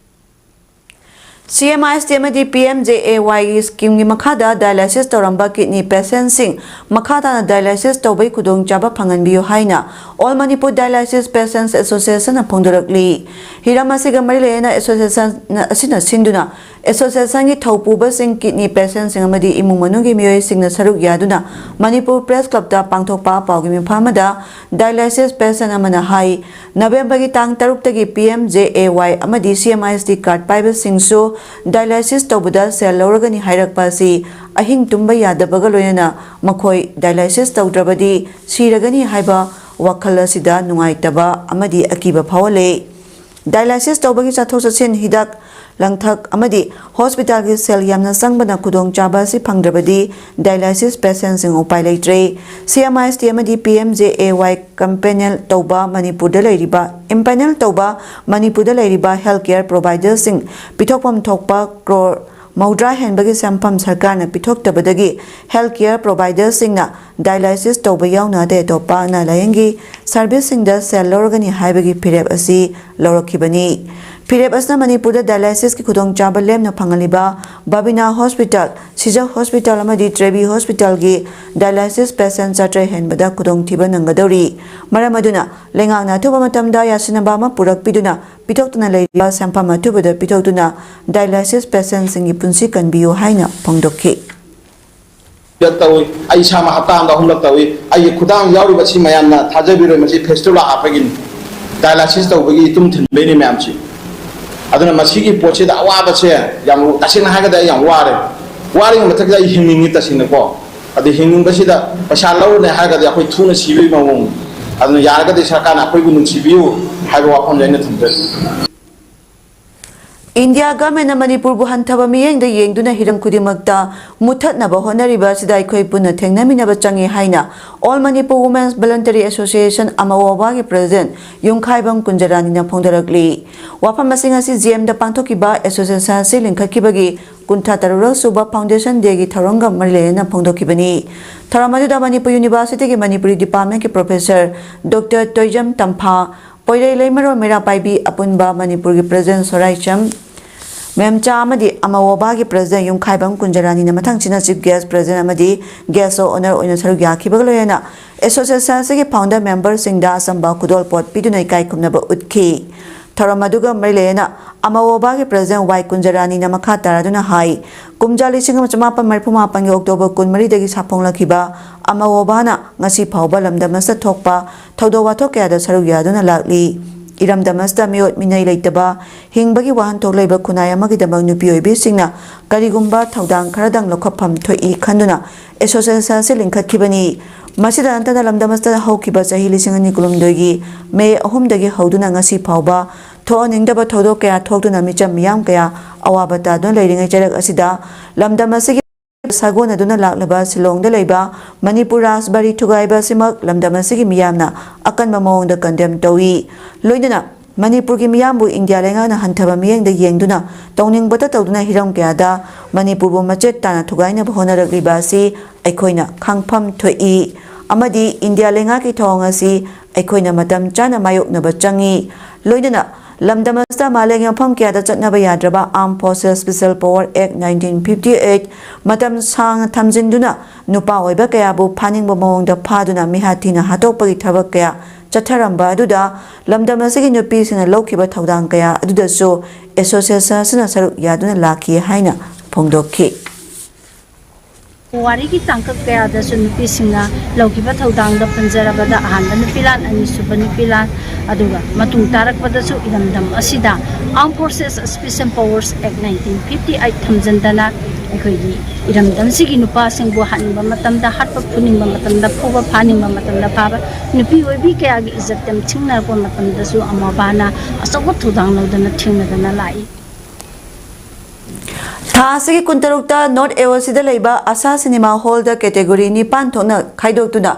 C M I S T ꯑꯃꯗꯤ P M J A Y scheme ꯒꯤ ꯃꯈꯥꯗ dialysis ꯇꯧꯔꯝꯕ kidney patient ꯁꯤꯡ ꯃꯈꯥ ꯇꯥꯅ dialysis ꯇꯧꯕꯒꯤ ꯈꯨꯗꯣꯡꯆꯥꯕ ꯐꯪꯍꯟꯕꯤꯌꯨ ꯍꯥꯏꯅ All Manipur Dialysis Patients Association ꯅ ꯐꯣꯡꯗꯣꯔꯛꯂꯤ꯫ ꯍꯤꯔꯝ ꯑꯁꯤꯒ ꯃꯔꯤ ꯂꯩꯅꯅ association ꯑꯁꯤꯅ ꯁꯤꯟꯗꯨꯅ association ꯒꯤ ꯊꯧꯄꯨꯕꯁꯤꯡ, kidney patient ꯁꯤꯡ ꯑꯃꯗꯤ ꯏꯃꯨꯡ ꯃꯅꯨꯡꯒꯤ ꯃꯤꯑꯣꯏꯁꯤꯡꯅ ꯁꯔꯨꯛ ꯌꯥꯗꯨꯅ Manipur Press Club ꯇ ꯄꯥꯡꯊꯣꯛꯄ ꯄꯥꯎꯒꯤ ꯃꯤꯐꯝ ꯑꯃꯗ dialysis patient ꯑꯃꯅ ꯍꯥꯏ, November ꯒꯤ ꯇꯥꯡ ꯇꯔꯨꯛꯇꯒꯤ P M J A Y ꯑꯃꯗꯤ C M I S T card ꯄꯥꯏꯕꯁꯤꯡꯁꯨ dialysis ꯇꯧꯕꯗ ꯁꯦꯜ ꯂꯧꯔꯒꯅꯤ ꯍꯥꯏꯔꯛꯄ ꯑꯁꯤ ꯑꯍꯤꯡ ꯇꯨꯝꯕ ꯌꯥꯗꯕꯒ ꯂꯣꯏꯅꯅ ꯃꯈꯣꯏ dialysis ꯇꯧꯗ꯭ꯔꯕꯗꯤ ꯁꯤꯔꯒꯅꯤ ꯍꯥꯏꯕ ꯋꯥꯈꯜ ꯑꯁꯤꯗ ꯅꯨꯡꯉꯥꯏꯇꯕ ꯑꯃꯗꯤ ꯑꯀꯤꯕ ꯐꯥꯎꯍꯜꯂꯦ꯫ Dialysis ꯇꯧꯕꯒꯤ ꯆꯠꯊꯣꯛ ꯆꯠꯁꯤꯟ, ꯍꯤꯗꯥꯛ ꯂꯥꯡꯊꯛ ꯑꯃꯗꯤ hospital ꯒꯤ ꯁꯦꯜ ꯌꯥꯝꯅ ꯆꯪꯕꯅ ꯈꯨꯗꯣꯡꯆꯥꯕ ꯑꯁꯤ ꯐꯪꯗ꯭ꯔꯕꯗꯤ dialysis patient ꯁꯤꯡ ꯎꯄꯥꯏ ꯂꯩꯇ꯭ꯔꯦ꯫ C M I S T ꯑꯃꯗꯤ P M J A Y ꯀꯝꯄꯦꯅꯦꯜ ꯇꯧꯕ ꯃꯅꯤꯄꯨꯔꯗ ꯂꯩꯔꯤꯕ, empanel ꯇꯧꯕ ꯃꯅꯤꯄꯨꯔꯗ ꯂꯩꯔꯤꯕ health care provider ꯁꯤꯡ ꯄꯤꯊꯣꯛꯐꯝ ꯊꯣꯛꯄ ꯀ꯭ꯔꯣꯔ ꯃꯧꯗ꯭ꯔꯥ ꯍꯦꯟꯕꯒꯤ ꯁꯦꯟꯐꯝ ꯁꯔꯀꯥꯔꯅ ꯄꯤꯊꯣꯛꯇꯕꯗꯒꯤ health care provider ꯁꯤꯡꯅ dialysis ꯇꯧꯕ ꯌꯥꯎꯅ ꯑꯇꯩ ꯑꯇꯣꯞꯄ ꯑꯅꯥ ꯂꯥꯌꯦꯡꯒꯤ service ꯁꯤꯡꯗ ꯁꯦꯜ ꯂꯧꯔꯒꯅꯤ ꯍꯥꯏꯕꯒꯤ ꯐꯤꯔꯦꯞ ꯑꯁꯤ ꯂꯧꯔꯛꯈꯤꯕꯅꯤ꯫ ꯐꯤꯔꯦꯞ ꯑꯁꯤꯅ ꯃꯅꯤꯄꯨꯔꯗ dialysis ꯀꯤ ꯈꯨꯗꯣꯡꯆꯥꯕ ꯂꯦꯝꯅ ꯐꯪꯍꯜꯂꯤꯕ ꯕꯕꯤꯅꯥ hospital, ꯁꯤꯖ hospital ꯑꯃꯗꯤ ꯇ꯭ꯔꯦꯕꯤ hospital ꯒꯤ dialysis patient ꯆꯥꯇ꯭ꯔꯦꯠ ꯍꯦꯟꯕꯗ ꯈꯨꯗꯣꯡꯊꯤꯕ ꯅꯪꯒꯗꯧꯔꯤ꯫ ꯃꯔꯝ ꯑꯗꯨꯅ ꯂꯩꯉꯥꯛꯅ ꯑꯊꯨꯕ ꯃꯇꯝꯗ ꯌꯥꯁꯤꯟꯅꯕ ꯑꯃ ꯄꯨꯔꯛꯄꯤꯗꯨꯅ ꯄꯤꯊꯣꯛꯇꯨꯅ ꯂꯩꯔꯤꯕ ꯁꯦꯟꯐꯝ ꯑꯊꯨꯕꯗ ꯄꯤꯊꯣꯛꯇꯨꯅ dialysis patient ꯁꯤꯡꯒꯤ ꯄꯨꯟꯁꯤ ꯀꯟꯕꯤꯌꯨ ꯍꯥꯏꯅ ꯐꯣꯡꯗꯣꯛꯈꯤ꯫ ꯇꯧꯏ, ꯑꯩ ꯏꯁꯥꯃꯛ ꯍꯞꯇꯥ ꯑꯃꯗ ꯑꯍꯨꯝꯂꯛ ꯇꯧꯏ꯫ ꯑꯩꯒꯤ ꯈꯨꯗꯥꯡ ꯌꯥꯎꯔꯤꯕ ꯑꯁꯤ ꯃꯌꯥꯝꯅ ꯊꯥꯖꯕꯤꯔꯣꯏ, ꯃꯁꯤ ꯐꯦꯁꯇꯨꯂꯥ ꯍꯥꯞꯄꯒꯤꯅꯤ, ꯗꯥꯏꯂꯥꯏꯁꯤꯁ ꯇꯧꯕꯒꯤ ꯏꯇꯨꯝ ꯊꯤꯟꯕꯩꯅꯤ ꯃꯌꯥꯝꯁꯤ꯫ ꯑꯗꯨꯅ ꯃꯁꯤꯒꯤ ꯄꯣꯠꯁꯤꯗ ꯑꯋꯥꯕꯁꯦ ꯌꯥꯝ, ꯇꯁꯦꯡꯅ ꯍꯥꯏꯔꯒꯗꯤ ꯑꯩ ꯌꯥꯝ ꯋꯥꯔꯦ꯫ ꯋꯥꯔꯤꯉꯩ ꯃꯊꯛꯇ ꯑꯩ ꯍꯤꯡꯅꯤꯡꯉꯤ ꯇꯁꯦꯡꯅꯀꯣ꯫ ꯑꯗꯨ ꯍꯤꯡꯅꯤꯡꯕꯁꯤꯗ ꯄꯩꯁꯥ ꯂꯧꯔꯅꯦ ꯍꯥꯏꯔꯒꯗꯤ ꯑꯩꯈꯣꯏ ꯊꯨꯅ ꯁꯤꯕꯒꯤ ꯃꯑꯣꯡ꯫ ꯑꯗꯨꯅ ꯌꯥꯔꯒꯗꯤ ꯁꯔꯀꯥꯔꯅ ꯑꯩꯈꯣꯏꯕꯨ ꯅꯨꯡꯁꯤꯕꯤꯌꯨ ꯍꯥꯏꯕ ꯋꯥꯐꯝꯁꯦ ꯑꯩꯅ ꯊꯝꯖꯔꯤ꯫ ꯏꯟꯗꯤꯌꯥ ꯒꯚꯔꯟꯃꯦꯟꯠꯅ ꯃꯅꯤꯄꯨꯔꯕꯨ ꯍꯟꯊꯕ ꯃꯤꯠꯌꯦꯡꯗ ꯌꯦꯡꯗꯨꯅ ꯍꯤꯔꯝ ꯈꯨꯗꯤꯡꯃꯛꯇ ꯃꯨꯠꯊꯠꯅꯕ ꯍꯣꯠꯅꯔꯤꯕ ꯑꯁꯤꯗ ꯑꯩꯈꯣꯏ ꯄꯨꯟꯅ ꯊꯦꯡꯅꯃꯤꯟꯅꯕ ꯆꯪꯏ ꯍꯥꯏꯅ All Manipur Women's Voluntary Association ꯑꯃꯋꯣꯕꯥꯒꯤ ꯄ꯭ꯔꯁꯤꯗꯦꯟꯠ ꯌꯨꯝꯈꯥꯏꯕꯝ ꯀꯨꯟꯖꯔꯥꯅꯤꯅ ꯐꯣꯡꯗꯣꯔꯛꯂꯤ꯫ ꯋꯥꯐꯝ ꯑꯁꯤꯡ ꯑꯁꯤ ꯖꯤ ꯑꯦꯝꯗ ꯄꯥꯡꯊꯣꯛꯈꯤꯕ ꯑꯦꯁꯣꯁꯤꯌꯦꯁꯟ ꯑꯁꯤ ꯂꯤꯡꯈꯠꯈꯤꯕꯒꯤ ꯀꯨꯟꯊ꯭ꯔꯥ ꯇꯔꯨꯛ ꯁꯨꯕ ꯐꯥꯎꯟꯗꯦꯁꯟ ꯗꯦꯒꯤ ꯊꯧꯔꯝꯒ ꯃꯔꯤ ꯂꯩꯅꯅ ꯐꯣꯡꯗꯣꯛꯈꯤꯕꯅꯤ꯫ ꯊꯧꯔꯝ ꯑꯗꯨꯗ ꯃꯅꯤꯄꯨꯔ ꯌꯨꯅꯤꯚꯔꯁꯤꯇꯤꯒꯤ ꯃꯅꯤꯄꯨꯔꯤ ꯗꯤꯄꯥꯔꯠꯃꯦꯟꯠꯀꯤ ꯄ꯭ꯔꯣꯐꯦꯁꯔ ꯗꯣꯛꯇꯔ ꯇꯣꯏꯖꯝ ꯇꯝꯐꯥ, ꯄꯣꯏꯔꯩ ꯂꯩꯃꯔꯣꯝ ꯃꯩꯔꯥ ꯄꯥꯏꯕꯤ ꯑꯄꯨꯟꯕ ꯃꯅꯤꯄꯨꯔꯒꯤ ꯄ꯭ꯔꯁꯤꯗꯦꯟꯠ ꯁꯣꯔꯥꯏꯆꯝ ꯃꯦꯝꯆꯥ ꯑꯃꯗꯤ ꯑꯃꯋꯣꯕꯥꯒꯤ president Yumkhaibam ꯀꯨꯟꯖꯔꯥꯅꯤꯅ ꯃꯊꯪꯁꯤꯅ chief guest president ꯑꯃꯗꯤ ꯒꯦꯁ꯭ꯠ ꯑꯣꯐ ꯑꯣꯅꯔ ꯑꯣꯏꯅ ꯁꯔꯨꯛ ꯌꯥꯈꯤꯕꯒ ꯂꯣꯏꯅꯅ ꯑꯦꯁꯣꯁꯤꯌꯦꯁꯟ ꯑꯁꯤꯒꯤ ꯐꯥꯎꯟꯗꯔ ꯃꯦꯝꯕꯔꯁꯤꯡꯗ ꯑꯆꯝꯕ ꯈꯨꯗꯣꯜꯄꯣꯠ ꯄꯤꯗꯨꯅ ꯏꯀꯥꯏ ꯈꯨꯝꯅꯕ ꯎꯠꯈꯤ꯫ ꯊꯧꯔꯝ ꯑꯗꯨꯒ ꯃꯔꯤ ꯂꯩꯅꯅ ꯑꯃꯋꯣꯕꯥꯒꯤ ꯄ꯭ꯔꯁꯤꯗꯦꯟꯠ ꯋꯥꯏ ꯀꯨꯟꯖꯔꯥꯅꯤꯅ ꯃꯈꯥ ꯇꯥꯔꯗꯨꯅ ꯍꯥꯏ, ꯀꯨꯝꯖꯥ ꯂꯤꯁꯤꯡ ꯑꯃ ꯆꯃꯥꯄꯟ ꯃꯔꯤꯐꯨ ꯃꯥꯄꯟꯒꯤ ꯑꯣꯛꯇꯣꯕꯔ ꯀꯨꯟꯃꯔꯤꯗꯒꯤ ꯁꯥꯐꯣꯡꯂꯛꯈꯤꯕ ꯑꯃꯋꯣꯕꯥꯅ ꯉꯁꯤ ꯐꯥꯎꯕ ꯂꯝꯗꯝ ꯑꯁꯤꯗ ꯊꯣꯛꯄ ꯊꯧꯗꯣꯛ ꯋꯥꯊꯣꯛ ꯀꯌꯥꯗ ꯁꯔꯨꯛ ꯌꯥꯗꯨꯅ ꯂꯥꯛꯂꯤ꯫ ꯏꯔꯝꯗꯝ ꯑꯁꯤꯗ ꯃꯤꯑꯣꯠ ꯃꯤꯅꯩ ꯂꯩꯇꯕ ꯍꯤꯡꯕꯒꯤ ꯋꯥꯍꯟꯊꯣꯛ ꯂꯩꯕ ꯈꯨꯟꯅꯥꯏ ꯑꯃꯒꯤꯗꯃꯛ ꯅꯨꯄꯤ ꯑꯣꯏꯕꯤꯁꯤꯡꯅ ꯀꯔꯤꯒꯨꯝꯕ ꯊꯧꯗꯥꯡ ꯈꯔꯗꯪ ꯂꯧꯈꯠꯐꯝ ꯊꯣꯛꯏ ꯈꯟꯗꯨꯅ ꯑꯦꯁꯣꯁꯤꯌꯦꯁꯟ ꯑꯁꯤ ꯂꯤꯡꯈꯠꯈꯤꯕꯅꯤ꯫ ꯃꯁꯤꯗ ꯅꯠꯇꯅ ꯂꯝꯗꯝ ꯑꯁꯤꯗ ꯍꯧꯈꯤꯕ ꯆꯍꯤ ꯂꯤꯁꯤꯡ ꯑꯅꯤ ꯀꯨꯟꯍꯨꯝꯗꯣꯏꯒꯤ ꯃꯦ ꯑꯍꯨꯝꯗꯒꯤ ꯍꯧꯗꯨꯅ ꯉꯁꯤ ꯐꯥꯎꯕ ꯊꯣꯛꯍꯟꯅꯤꯡꯗꯕ ꯊꯧꯗꯣꯛ ꯀꯌꯥ ꯊꯣꯛꯇꯨꯅ ꯃꯤꯆꯝ ꯃꯤꯌꯥꯝ ꯀꯌꯥ ꯑꯋꯥꯕ ꯇꯥꯗꯨꯅ ꯂꯩꯔꯤꯉꯩ ꯆꯩꯔꯛ ꯑꯁꯤꯗ ꯂꯝꯗꯝ ꯑꯁꯤꯒꯤ ꯁꯥꯒꯣꯟꯅꯗꯨꯅ ꯂꯥꯛꯂꯕ ꯁꯤꯂꯣꯡꯗ ꯂꯩꯕ ꯃꯅꯤꯄꯨꯔ ꯔꯥꯖꯕꯥꯔꯤ ꯊꯨꯒꯥꯏꯕ ꯑꯁꯤꯃꯛ ꯂꯝꯗꯝ ꯑꯁꯤꯒꯤ ꯃꯤꯌꯥꯝꯅ ꯑꯀꯟꯕ ꯃꯑꯣꯡꯗ ꯀꯟꯗꯦꯝ ꯇꯧꯏ꯫ ꯂꯣꯏꯅꯅ ꯃꯅꯤꯄꯨꯔꯒꯤ ꯃꯤꯌꯥꯝꯕꯨ ꯏꯟꯗꯤꯌꯥ ꯂꯩꯉꯥꯛꯅ ꯍꯟꯊꯕ ꯃꯤꯠꯌꯦꯡꯗ ꯌꯦꯡꯗꯨꯅ ꯇꯧꯅꯤꯡꯕꯇ ꯇꯧꯗꯨꯅ ꯍꯤꯔꯝ ꯀꯌꯥꯗ ꯃꯅꯤꯄꯨꯔꯕꯨ ꯃꯆꯦꯠ ꯇꯥꯅ ꯊꯨꯒꯥꯏꯅꯕ ꯍꯣꯠꯅꯔꯛꯂꯤꯕ ꯑꯁꯤ ꯑꯩꯈꯣꯏꯅ ꯈꯪꯐꯝ ꯊꯣꯛꯏ ꯑꯃꯗꯤ ꯏꯟꯗꯤꯌꯥ ꯂꯩꯉꯥꯛꯀꯤ ꯊꯧꯑꯣꯡ ꯑꯁꯤ ꯑꯩꯈꯣꯏꯅ ꯃꯇꯝ ꯆꯥꯅ ꯃꯥꯌꯣꯛꯅꯕ ꯆꯪꯏ꯫ ꯂꯣꯏꯅꯅ ꯂꯝꯗꯝ ꯑꯁꯤꯗ ꯃꯥꯂꯦꯝꯒꯤ ꯃꯐꯝ ꯀꯌꯥꯗ ꯆꯠꯅꯕ ꯌꯥꯗ꯭ꯔꯕ Armed Forces Special Power Act nineteen fifty eight ꯃꯇꯝ ꯁꯥꯡꯅ ꯊꯝꯖꯤꯟꯗꯨꯅ ꯅꯨꯄꯥ ꯑꯣꯏꯕ ꯀꯌꯥꯕꯨ ꯐꯥꯅꯤꯡꯕ ꯃꯑꯣꯡꯗ ꯐꯥꯗꯨꯅ ꯃꯤꯍꯥꯠ ꯊꯤꯅ ꯍꯥꯠꯇꯣꯛꯄꯒꯤ ꯊꯕꯛ ꯀꯌꯥ ꯆꯠꯊꯔꯝꯕ ꯑꯗꯨꯗ ꯂꯝꯗꯝ ꯑꯁꯤꯒꯤ ꯅꯨꯄꯤꯁꯤꯡꯅ ꯂꯧꯈꯤꯕ ꯊꯧꯗꯥꯡ ꯀꯌꯥ ꯑꯗꯨꯗꯁꯨ ꯑꯦꯁꯣꯁꯤꯌꯦꯁꯟ ꯑꯁꯤꯅ ꯁꯔꯨꯛ ꯌꯥꯗꯨꯅ ꯂꯥꯛꯈꯤ ꯍꯥꯏꯅ ꯐꯣꯡꯗꯣꯛꯈꯤ꯫ ꯄꯨꯋꯥꯔꯤꯒꯤ ꯇꯥꯡꯀꯛ ꯀꯌꯥꯗꯁꯨ ꯅꯨꯄꯤꯁꯤꯡꯅ ꯂꯧꯈꯤꯕ ꯊꯧꯗꯥꯡꯗ ꯄꯟꯖꯔꯕꯗ ꯑꯍꯥꯟꯕ ꯅꯨꯄꯤ ꯂꯥꯟ, ꯑꯅꯤꯁꯨꯕ ꯅꯨꯄꯤ ꯂꯥꯟ, ꯑꯗꯨꯒ ꯃꯇꯨꯡ ꯇꯥꯔꯛꯄꯗꯁꯨ ꯏꯔꯝꯗꯝ ꯑꯁꯤꯗ Armed Forces Special Powers Act nineteen fifty eight ꯊꯝꯖꯤꯟꯗꯅ ꯑꯩꯈꯣꯏꯒꯤ ꯏꯔꯝꯗꯝꯁꯤꯒꯤ ꯅꯨꯄꯥꯁꯤꯡꯕꯨ ꯍꯥꯠꯅꯤꯡꯕ ꯃꯇꯝꯗ ꯍꯥꯠꯄ, ꯐꯨꯅꯤꯡꯕ ꯃꯇꯝꯗ ꯐꯨꯕ, ꯐꯥꯅꯤꯡꯕ ꯃꯇꯝꯗ ꯐꯥꯕ, ꯅꯨꯄꯤ ꯑꯣꯏꯕꯤ ꯀꯌꯥꯒꯤ ꯏꯖꯠ ꯇꯦꯝꯊꯤꯅꯔꯛꯄ ꯃꯇꯝꯗꯁꯨ ꯑꯃꯕꯥꯅ ꯑꯆꯧꯕ ꯊꯧꯗꯥꯡ ꯂꯧꯗꯨꯅ ꯊꯦꯡꯅꯗꯅ ꯂꯥꯛꯏ꯫ ꯊꯥ ꯑꯁꯤꯒꯤ ꯀꯨꯟꯇꯔꯨꯛꯇ ꯅꯣꯔꯠ ꯑꯦ ꯑꯣ ꯁꯤꯗ ꯂꯩꯕ ꯑꯁꯥ ꯁꯤꯅꯦꯃꯥ ꯍꯣꯜꯗ ꯀꯦꯇꯦꯒꯣꯔꯤ ꯅꯤꯄꯥꯟ ꯊꯣꯛꯅ ꯈꯥꯏꯗꯣꯛꯇꯨꯅ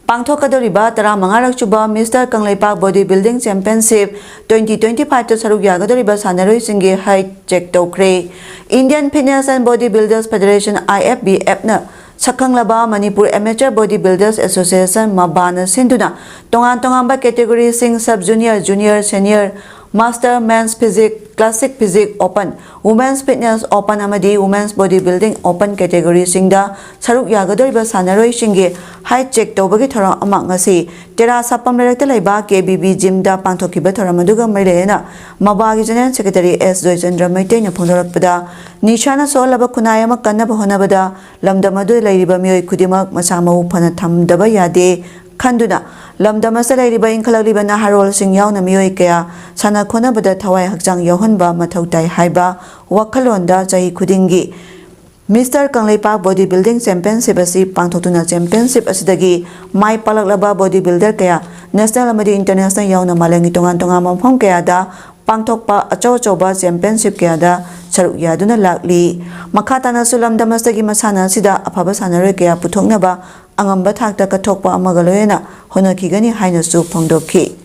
ꯄꯥꯡꯊꯣꯛꯀꯗꯧꯔꯤꯕ ꯇꯔꯥꯃꯉꯥꯔꯛ ꯁꯨꯕ mister Kangleipak body building championship twenty twenty ꯐꯥꯏꯚꯇ ꯁꯔꯨꯛ ꯌꯥꯒꯗꯧꯔꯤꯕ ꯁꯥꯟꯅꯔꯣꯏꯁꯤꯡꯒꯤ ꯍꯥꯏꯠ ꯆꯦꯛ ꯇꯧꯈ꯭ꯔꯦ꯫ Indian Fitness and Body Builders Federation, I F B F ꯅ ꯁꯛꯈꯪꯂꯕ Manipur amateur body builders association, ꯃꯕꯥꯅ ꯁꯤꯟꯗꯨꯅ ꯇꯣꯉꯥꯟ ꯇꯣꯉꯥꯟꯕ ꯀꯦꯇꯦꯒꯣꯔꯤꯁꯤꯡ, sub junior, junior, senior, master men's physique, classic physique open, women's fitness open ꯑꯃꯗꯤ ꯋꯨꯃꯦꯟꯁ ꯕꯣꯗꯤ ꯕꯤꯜꯗꯤꯡ ꯑꯣꯄꯟ ꯀꯦꯇꯦꯒꯣꯔꯤꯁꯤꯡꯗ ꯁꯔꯨꯛ ꯌꯥꯒꯗꯧꯔꯤꯕ ꯁꯥꯟꯅꯔꯣꯏꯁꯤꯡꯒꯤ ꯍꯥꯏꯠ ꯆꯦꯛ ꯇꯧꯕꯒꯤ ꯊꯧꯔꯝ ꯑꯃ ꯉꯁꯤ ꯇꯦꯔꯥ ꯁꯥꯄꯝ ꯂꯩꯔꯛꯇ ꯂꯩꯕ ꯀꯦ ꯕꯤ ꯕꯤ ꯖꯤꯝꯗ ꯄꯥꯡꯊꯣꯛꯈꯤꯕ ꯊꯧꯔꯝ ꯑꯗꯨꯒ ꯃꯔꯤ ꯂꯩꯅꯅ ꯃꯕꯥꯒꯤ ꯖꯦꯅꯔꯦꯜ ꯁꯦꯀ꯭ꯔꯦꯇꯔꯤ ꯑꯦꯁ ꯖꯣꯏꯆꯟꯗ꯭ꯔ ꯃꯩꯇꯩꯅ ꯐꯣꯡꯗꯣꯔꯛꯄꯗ, ꯅꯤꯁꯥꯅ ꯁꯣꯛꯍꯜꯂꯕ ꯈꯨꯟꯅꯥꯏ ꯑꯃ ꯀꯟꯅꯕ ꯍꯣꯠꯅꯕꯗ ꯂꯝꯗꯝ ꯑꯗꯨꯗ ꯂꯩꯔꯤꯕ ꯃꯤꯑꯣꯏ ꯈꯨꯗꯤꯡꯃꯛ ꯃꯁꯥ ꯃꯎ ꯐꯅ ꯊꯝꯗꯕ ꯌꯥꯗꯦ ꯈꯟꯗꯨꯅ ꯂꯝꯗꯝ ꯑꯁꯤꯗ ꯂꯩꯔꯤꯕ ꯏꯟꯈꯠꯂꯛꯂꯤꯕ ꯅꯍꯥꯔꯣꯜꯁꯤꯡ ꯌꯥꯎꯅ ꯃꯤꯑꯣꯏ ꯀꯌꯥ ꯁꯥꯟꯅ ꯈꯣꯠꯅꯕꯗ ꯊꯋꯥꯏ ꯍꯛꯆꯥꯡ ꯌꯥꯎꯍꯟꯕ ꯃꯊꯧ ꯇꯥꯏ ꯍꯥꯏꯕ ꯋꯥꯈꯜꯂꯣꯟꯗ ꯆꯍꯤ ꯈꯨꯗꯤꯡꯒꯤ mister Kangleipak body building championship ꯑꯁꯤ ꯄꯥꯡꯊꯣꯛꯇꯨꯅ ꯆꯦꯝꯄꯤꯌꯟꯁꯤꯞ ꯑꯁꯤꯗꯒꯤ ꯃꯥꯏ ꯄꯥꯛꯂꯛꯂꯕ ꯕꯣꯗꯤ ꯕꯤꯜꯗꯔ ꯀꯌꯥ ꯅꯦꯁꯅꯦꯜ ꯑꯃꯗꯤ ꯏꯟꯇꯔꯅꯦꯁꯅꯦꯜ ꯌꯥꯎꯅ ꯃꯥꯂꯦꯝꯒꯤ ꯇꯣꯉꯥꯟ ꯇꯣꯉꯥꯟꯕ ꯃꯐꯝ ꯀꯌꯥꯗ ꯄꯥꯡꯊꯣꯛꯄ ꯑꯆꯧ ꯑꯆꯧꯕ ꯆꯦꯝꯄꯤꯌꯟꯁꯤꯞ ꯀꯌꯥꯗ ꯁꯔꯨꯛ ꯌꯥꯗꯨꯅ ꯂꯥꯛꯂꯤ꯫ ꯃꯈꯥ ꯇꯥꯅꯁꯨ ꯂꯝꯗꯝ ꯑꯁꯤꯒꯤ ꯃꯁꯥꯟꯅ ꯑꯁꯤꯗ ꯑꯐꯕ ꯁꯥꯟꯅꯔꯣꯏ ꯀꯌꯥ ꯄꯨꯊꯣꯛꯅꯕ ꯑꯉꯝꯕ ꯊꯥꯛꯇ ꯀꯠꯊꯣꯛꯄ ꯑꯃꯒ ꯂꯣꯏꯅꯅ ꯍꯣꯠꯅꯈꯤꯒꯅꯤ ꯍꯥꯏꯅꯁꯨ ꯐꯣꯡꯗꯣꯛꯈꯤ꯫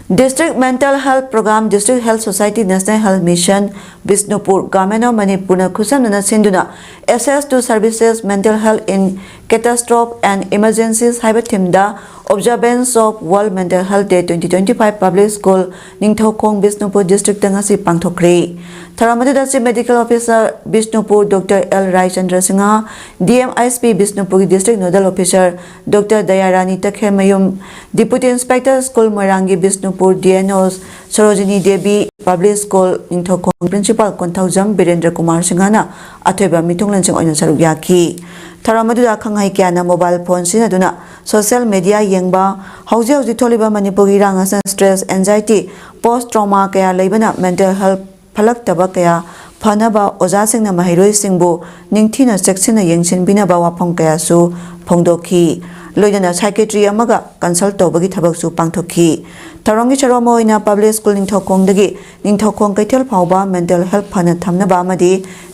District Mental Health Program, District Health Society, National Health Mission, Bishnupur, Government of ꯃꯅꯤꯄꯨꯔꯅ ꯈꯨꯠꯁꯝꯅꯅ ꯁꯤꯟꯗꯨꯅ Access to Services, Mental Health in Catastrophe and Emergencies ꯍꯥꯏꯕ ꯊꯤꯝꯗ Observance of World Mental Health Day twenty twenty five Public School, Ningthoukhong, Bishnupur districtꯇ ꯉꯁꯤ ꯄꯥꯡꯊꯣꯛꯈ꯭ꯔꯦ꯫ ꯊꯧꯔꯝ ꯑꯗꯨꯗ Chief Medical Officer Bishnupur doctor L Raichandra Singh, D M H P ꯕꯤꯁꯅꯨꯄꯨꯔꯒꯤ District Nodal Officer doctor Dayarani Takhelmayum, Deputy Inspector School ꯃꯣꯏꯔꯥꯡꯒꯤ Bishnupur D N O Sarojini Devi, Public School Ningthoukhong Principal Konthoujam Birendra Kumar ꯁꯤꯡꯍꯅ ꯑꯊꯣꯏꯕ ꯃꯤꯊꯨꯡꯂꯦꯟꯁꯤꯡ ꯑꯣꯏꯅ ꯁꯔꯨꯛ ꯌꯥꯈꯤ꯫ ꯊꯧꯔꯝ ꯑꯗꯨꯗ ꯑꯈꯪ ꯑꯍꯩ ꯀꯌꯥꯅ mobile phone ꯁꯤꯖꯤꯟꯅꯗꯨꯅ social media ꯌꯦꯡꯕ, ꯍꯧꯖꯤꯛ ꯍꯧꯖꯤꯛ ꯊꯣꯛꯂꯤꯕ ꯃꯅꯤꯄꯨꯔꯒꯤ ꯏꯔꯥꯡ ꯑꯁꯤꯅ stress, anxiety, post trauma ꯀꯌꯥ ꯂꯩꯕꯅ mental health ꯐꯠꯂꯛꯇꯕ ꯀꯌꯥ ꯐꯅꯕ ꯑꯣꯖꯥꯁꯤꯡꯅ ꯃꯍꯩꯔꯣꯏꯁꯤꯡꯕꯨ ꯅꯤꯡꯊꯤꯅ ꯆꯦꯛꯁꯤꯟꯅ ꯌꯦꯡꯁꯤꯟꯕꯤꯅꯕ ꯋꯥꯐꯝ ꯀꯌꯥꯁꯨ ꯐꯣꯡꯗꯣꯛꯈꯤ꯫ ꯂꯣꯏꯅꯅ psychiatry ꯑꯃꯒ consult ꯇꯧꯕꯒꯤ ꯊꯕꯛꯁꯨ ꯄꯥꯡꯊꯣꯛꯈꯤ꯫ ꯊꯧꯔꯝꯒꯤ ꯁꯔꯨꯛ ꯑꯃ ꯑꯣꯏꯅ Public School ꯅꯤꯡꯊꯧꯈꯣꯡꯗꯒꯤ ꯅꯤꯡꯊꯧꯈꯣꯡ ꯀꯩꯊꯦꯜ ꯐꯥꯎꯕ mental health ꯐꯅ ꯊꯝꯅꯕ ꯑꯃꯗꯤ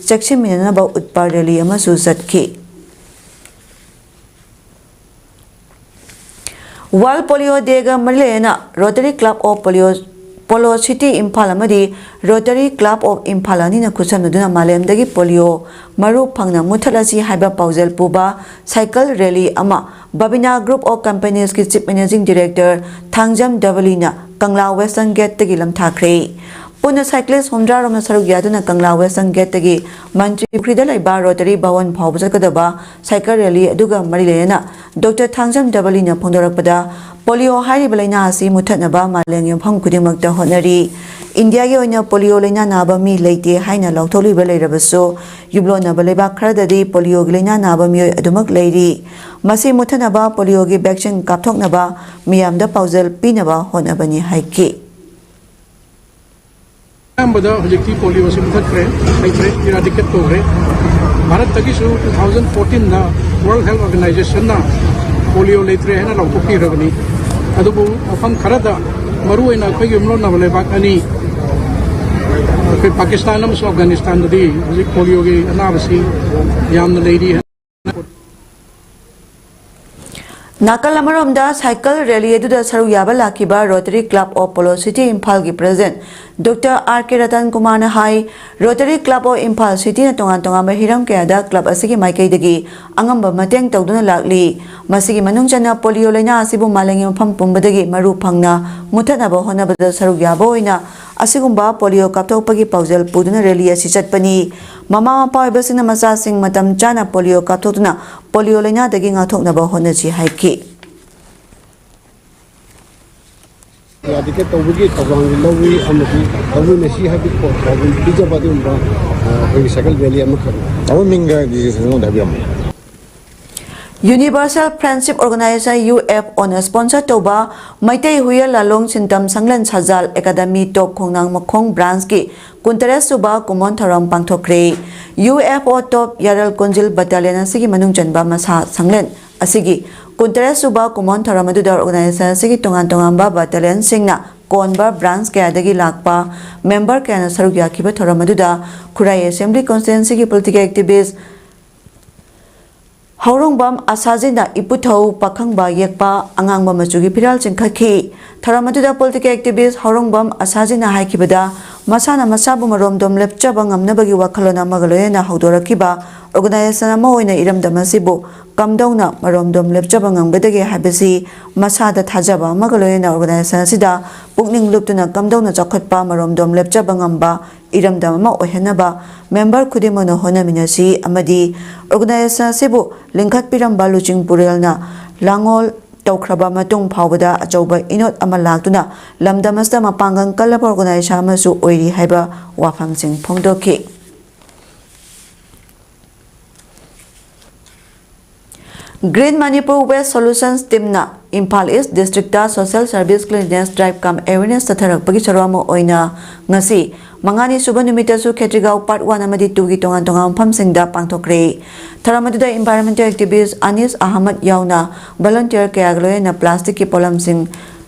ꯆꯦꯛꯁꯤꯟꯃꯤꯟꯅꯅꯕ ꯎꯠꯄ rally ꯑꯃꯁꯨ ꯆꯠꯈꯤ꯫ World Polio Day ꯒ ꯃꯔꯤ ꯂꯩꯅꯅ Rotary Club of Polio, Polo City Imphal ꯑꯃꯗꯤ Rotary Club of ꯏꯝꯐꯥꯜ ꯑꯅꯤꯅ ꯈꯨꯠꯁꯝꯅꯗꯨꯅ ꯃꯥꯂꯦꯝꯗꯒꯤ polio ꯃꯔꯨ ꯐꯪꯅ ꯃꯨꯠꯊꯠꯂꯁꯤ ꯍꯥꯏꯕ ꯄꯥꯎꯖꯦꯜ ꯄꯨꯕ cycle rally ꯑꯃ Babina Group of Companies ꯀꯤ Chief Managing Director ꯊꯥꯡꯖꯝ ꯗꯕꯂꯤꯅ ꯀꯪꯂꯥ Western Gate ꯇꯒꯤ ꯂꯝꯊꯥꯈ꯭ꯔꯦ꯫ ꯄꯨꯟꯅ cyclist ꯍꯨꯝꯗ꯭ꯔꯥ ꯔꯣꯝꯅ ꯁꯔꯨꯛ ꯌꯥꯗꯨꯅ ꯀꯪꯂꯥ Western Gate ꯇꯒꯤ ꯃꯟꯇ꯭ꯔꯤ ꯄꯨꯈ꯭ꯔꯤꯗ ꯂꯩꯕ Rotary ꯚꯋꯟ ꯐꯥꯎꯕ ꯆꯠꯀꯗꯕ cycle rally ꯑꯗꯨꯒ ꯃꯔꯤ ꯂꯩꯅꯅ Doctor ꯊꯥꯡꯖꯝ ꯗꯕꯂꯤꯅ ꯐꯣꯡꯗꯣꯔꯛꯄꯗ, polio ꯍꯥꯏꯔꯤꯕ ꯂꯥꯏꯅꯥ ꯑꯁꯤ ꯃꯨꯠꯊꯠꯅꯕ ꯃꯥꯂꯦꯝꯒꯤ ꯃꯐꯝ ꯈꯨꯗꯤꯡꯃꯛꯇ ꯍꯣꯠꯅꯔꯤ꯫ ꯏꯟꯗꯤꯌꯥꯒꯤ ꯑꯣꯏꯅ polio ꯂꯥꯏꯅꯥ ꯅꯥꯕ ꯃꯤ ꯂꯩꯇꯦ ꯍꯥꯏꯅ ꯂꯥꯎꯊꯣꯛꯂꯤꯕ ꯂꯩꯔꯕꯁꯨ, ꯌꯨꯝꯂꯣꯟꯅꯕ ꯂꯩꯕꯥꯛ ꯈꯔꯗꯗꯤ polio ꯒꯤ ꯂꯥꯏꯅꯥ ꯅꯥꯕ ꯃꯤꯑꯣꯏ ꯑꯗꯨꯃꯛ ꯂꯩꯔꯤ꯫ ꯃꯁꯤ ꯃꯨꯠꯊꯠꯅꯕ polio ꯒꯤ vaccine ꯀꯥꯞꯊꯣꯛꯅꯕ ꯃꯤꯌꯥꯝꯗ ꯄꯥꯎꯖꯦꯜ ꯄꯤꯅꯕ ꯍꯣꯠꯅꯕꯅꯤ ꯍꯥꯏꯈꯤ꯫ ꯑꯌꯥꯝꯕꯗ ꯍꯧꯖꯤꯛꯇꯤ polio ꯑꯁꯤ ꯃꯨꯊꯠꯈ꯭ꯔꯦ, ꯂꯩꯇ꯭ꯔꯦ, eradicate ꯇꯧꯈ꯭ꯔꯦ꯫ ꯚꯥꯔꯠꯇꯒꯤꯁꯨ two thousand fourteen ꯗ World Health Organization ꯅ polio ꯂꯩꯇ꯭ꯔꯦ ꯍꯥꯏꯅ ꯂꯥꯎꯊꯣꯛꯄꯤꯈ꯭ꯔꯕꯅꯤ꯫ ꯑꯗꯨꯕꯨ ꯃꯐꯝ ꯈꯔꯗ, ꯃꯔꯨꯑꯣꯏꯅ ꯑꯩꯈꯣꯏꯒꯤ ꯌꯨꯝꯂꯣꯟꯅꯕ ꯂꯩꯕꯥꯛ ꯑꯅꯤ, ꯑꯩꯈꯣꯏ ꯄꯥꯀꯤꯁꯇꯥꯟ ꯑꯃꯁꯨꯡ ꯑꯐꯒꯥꯅꯤꯁꯇꯥꯟꯗꯗꯤ ꯍꯧꯖꯤꯛ polio ꯒꯤ ꯑꯅꯥꯕꯁꯤ ꯌꯥꯝꯅ ꯂꯩꯔꯤ꯫ ꯅꯥꯀꯜ ꯑꯃꯔꯣꯝꯗ cycle rally ꯑꯗꯨꯗ ꯁꯔꯨꯛ ꯌꯥꯕ ꯂꯥꯛꯈꯤꯕ Rotary Club of Polo City ꯏꯝꯐꯥꯜꯒꯤ President Doctor R K Ratan ꯀꯨꯃꯥꯔꯅ ꯍꯥꯏ, Rotary Club of Imphal City ꯅ ꯇꯣꯉꯥꯟ ꯇꯣꯉꯥꯟꯕ ꯍꯤꯔꯝ ꯀꯌꯥꯗ club ꯑꯁꯤꯒꯤ ꯃꯥꯏꯀꯩꯗꯒꯤ ꯑꯉꯝꯕ ꯃꯇꯦꯡ ꯇꯧꯗꯨꯅ ꯂꯥꯛꯂꯤ꯫ ꯃꯁꯤꯒꯤ ꯃꯅꯨꯡ ꯆꯟꯅ polio ꯂꯥꯏꯅꯥ ꯑꯁꯤꯕꯨ ꯃꯥꯂꯦꯝꯒꯤ ꯃꯐꯝ ꯄꯨꯝꯕꯗꯒꯤ ꯃꯔꯨ ꯐꯪꯅ ꯃꯨꯠꯊꯠꯅꯕ ꯍꯣꯠꯅꯕꯗ ꯁꯔꯨꯛ ꯌꯥꯕ ꯑꯣꯏꯅ ꯑꯁꯤꯒꯨꯝꯕ polio ꯀꯥꯞꯊꯣꯛꯄꯒꯤ ꯄꯥꯎꯖꯦꯜ ꯄꯨꯗꯨꯅ rally ꯑꯁꯤ ꯆꯠꯄꯅꯤ꯫ ꯃꯃꯥ ꯃꯄꯥ ꯑꯣꯏꯕꯁꯤꯡꯅ ꯃꯆꯥꯁꯤꯡ ꯃꯇꯝ ꯆꯥꯅ polio ꯀꯥꯞꯊꯣꯛꯇꯨꯅ polio ꯂꯥꯏꯅꯥꯗꯒꯤ ꯉꯥꯛꯊꯣꯛꯅꯕ ꯍꯣꯠꯅꯁꯤ ꯍꯥꯏꯈꯤ꯫ ꯏꯔꯥꯗꯤꯀꯦꯠ ꯇꯧꯕꯒꯤ ꯊꯧꯗꯥꯡ ꯂꯧꯏ ꯑꯃꯗꯤ ꯂꯧꯃꯤꯟꯅꯁꯤ ꯍꯥꯏꯕꯒꯤ ꯄꯥꯎ ꯄꯤꯖꯕ ꯑꯗꯨꯒꯨꯝꯕ, ꯑ, ꯑꯩꯈꯣꯏꯒꯤ ꯁꯥꯏꯀꯜ ꯔꯦꯂꯤ ꯑꯃꯈꯛꯅꯤ꯫ ꯑꯃꯨꯛ ꯃꯤꯡꯒ ꯔꯦꯖꯤꯁꯇ꯭ꯔꯦꯁꯟ ꯑꯃꯗ ꯍꯥꯏꯕꯤꯔꯝꯃꯣ꯫ Universal Friendship Organization, U F O ꯅ sponsor ꯇꯧꯕ ꯃꯩꯇꯩ ꯍꯨꯏꯌꯦꯜ ꯂꯥꯂꯣꯡ ꯁꯤꯟꯇꯝ ꯁꯪꯂꯦꯟ ꯁꯖꯥꯜ ꯑꯦꯀꯥꯗꯃꯤ ꯇꯣꯞ ꯈꯣꯡꯅꯥꯡ ꯃꯈꯣꯡ branch ꯀꯤ ꯀꯨꯟꯇꯔꯦꯠ ꯁꯨꯕ ꯀꯨꯝꯑꯣꯟ ꯊꯧꯔꯝ ꯄꯥꯡꯊꯣꯛꯈ꯭ꯔꯦ꯫ U F O ꯇꯣꯞ ꯌꯥꯔꯦꯜ ꯀꯣꯟꯖꯤꯜ battalion ꯑꯁꯤꯒꯤ ꯃꯅꯨꯡ ꯆꯟꯕ ꯃꯁꯥ ꯁꯪꯂꯦꯟ ꯑꯁꯤꯒꯤ ꯀꯨꯟꯇꯔꯦꯠ ꯁꯨꯕ ꯀꯨꯝꯑꯣꯟ ꯊꯧꯔꯝ ꯑꯗꯨꯗ organization ꯑꯁꯤꯒꯤ ꯇꯣꯉꯥꯟ ꯇꯣꯉꯥꯟꯕ battalion ꯁꯤꯡꯅ ꯀꯣꯟꯕ branch ꯀꯌꯥꯗꯒꯤ ꯂꯥꯛꯄ member ꯀꯌꯥꯅ ꯁꯔꯨꯛ ꯌꯥꯈꯤꯕ ꯊꯧꯔꯝ ꯑꯗꯨꯗ ꯈꯨꯔꯥꯏ Assembly Constituency ꯒꯤ political activist ꯍꯧꯔꯣꯡꯕꯝ ꯑꯁꯥꯖꯤꯅ ꯏꯄꯨꯊꯧ ꯄꯥꯈꯪꯕ ꯌꯦꯛꯄ ꯑꯉꯥꯡꯕ ꯃꯆꯨꯒꯤ ꯐꯤꯔꯥꯜ ꯆꯤꯡꯈꯠꯈꯤ꯫ ꯊꯧꯔꯝ ꯑꯗꯨꯗ political activist ꯍꯧꯔꯣꯡꯕꯝ ꯑꯁꯥꯖꯤꯅ ꯍꯥꯏꯈꯤꯕꯗ, ꯃꯁꯥꯅ ꯃꯁꯥꯕꯨ ꯃꯔꯣꯝꯗꯣꯝ ꯂꯦꯞꯆꯕ ꯉꯝꯅꯕꯒꯤ ꯋꯥꯈꯜꯂꯣꯟ ꯑꯃꯒ ꯂꯣꯏꯅꯅ ꯍꯧꯗꯣꯔꯛꯈꯤꯕ organization ꯑꯃ ꯑꯣꯏꯅ ꯏꯔꯝꯗꯝ ꯑꯁꯤꯕꯨ ꯀꯝꯗꯧꯅ ꯃꯔꯣꯝꯗꯣꯝ ꯂꯦꯞꯆꯕ ꯉꯝꯒꯗꯒꯦ ꯍꯥꯏꯕꯁꯤ ꯃꯁꯥꯗ ꯊꯥꯖꯕ ꯑꯃꯒ ꯂꯣꯏꯅꯅ organization ꯑꯁꯤꯗ ꯄꯨꯛꯅꯤꯡ ꯂꯨꯞꯇꯨꯅ ꯀꯝꯗꯧꯅ ꯆꯥꯎꯈꯠꯄ ꯃꯔꯣꯝꯗꯣꯝ ꯂꯦꯞꯆꯕ ꯉꯝꯕ ꯏꯔꯝꯗꯝ ꯑꯃ ꯑꯣꯏꯍꯟꯅꯕ member ꯈꯨꯗꯤꯡꯃꯛꯅ ꯍꯣꯠꯅꯃꯤꯟꯅꯁꯤ ꯑꯃꯗꯤ organization ꯑꯁꯤꯕꯨ ꯂꯤꯡꯈꯠꯄꯤꯔꯝꯕ ꯂꯨꯆꯤꯡ ꯄꯨꯔꯦꯜꯅ ꯂꯥꯡꯑꯣꯜ ꯇꯧꯈ꯭ꯔꯕ ꯃꯇꯨꯡ ꯐꯥꯎꯕꯗ ꯑꯆꯧꯕ ꯏꯅꯣꯠ ꯑꯃ ꯂꯥꯛꯇꯨꯅ ꯂꯝꯗꯝ ꯑꯁꯤꯗ ꯃꯄꯥꯡꯒꯜ ꯀꯜꯂꯕ organization ꯑꯃꯁꯨ ꯑꯣꯏꯔꯤ ꯍꯥꯏꯕ ꯋꯥꯐꯝꯁꯤꯡ ꯐꯣꯡꯗꯣꯛꯈꯤ꯫ Green Manipur Waste Solutions team ꯅ ꯏꯝꯐꯥꯜ East district ꯇ social service cleanliness drive cum awareness ꯆꯠꯊꯔꯛꯄꯒꯤ ꯁꯔꯨꯛ ꯑꯃ ꯑꯣꯏꯅ ꯉꯁꯤ ꯃꯉꯥꯅꯤ ꯁꯨꯕ ꯅꯨꯃꯤꯠꯇꯁꯨ ꯈꯦꯇ꯭ꯔꯤꯒꯥꯎ part one ꯑꯃꯗꯤ two ꯒꯤ ꯇꯣꯉꯥꯟ ꯇꯣꯉꯥꯟꯕ ꯃꯐꯝꯁꯤꯡꯗ ꯄꯥꯡꯊꯣꯛꯈ꯭ꯔꯦ꯫ ꯊꯧꯔꯝ ꯑꯗꯨꯗ environmental activist ꯑꯅꯤꯁ ꯑꯍꯃꯗ ꯌꯥꯎꯅ volunteer ꯀꯌꯥꯒ ꯂꯣꯏꯅꯅ plastic ꯀꯤ ꯄꯣꯠꯂꯝꯁꯤꯡ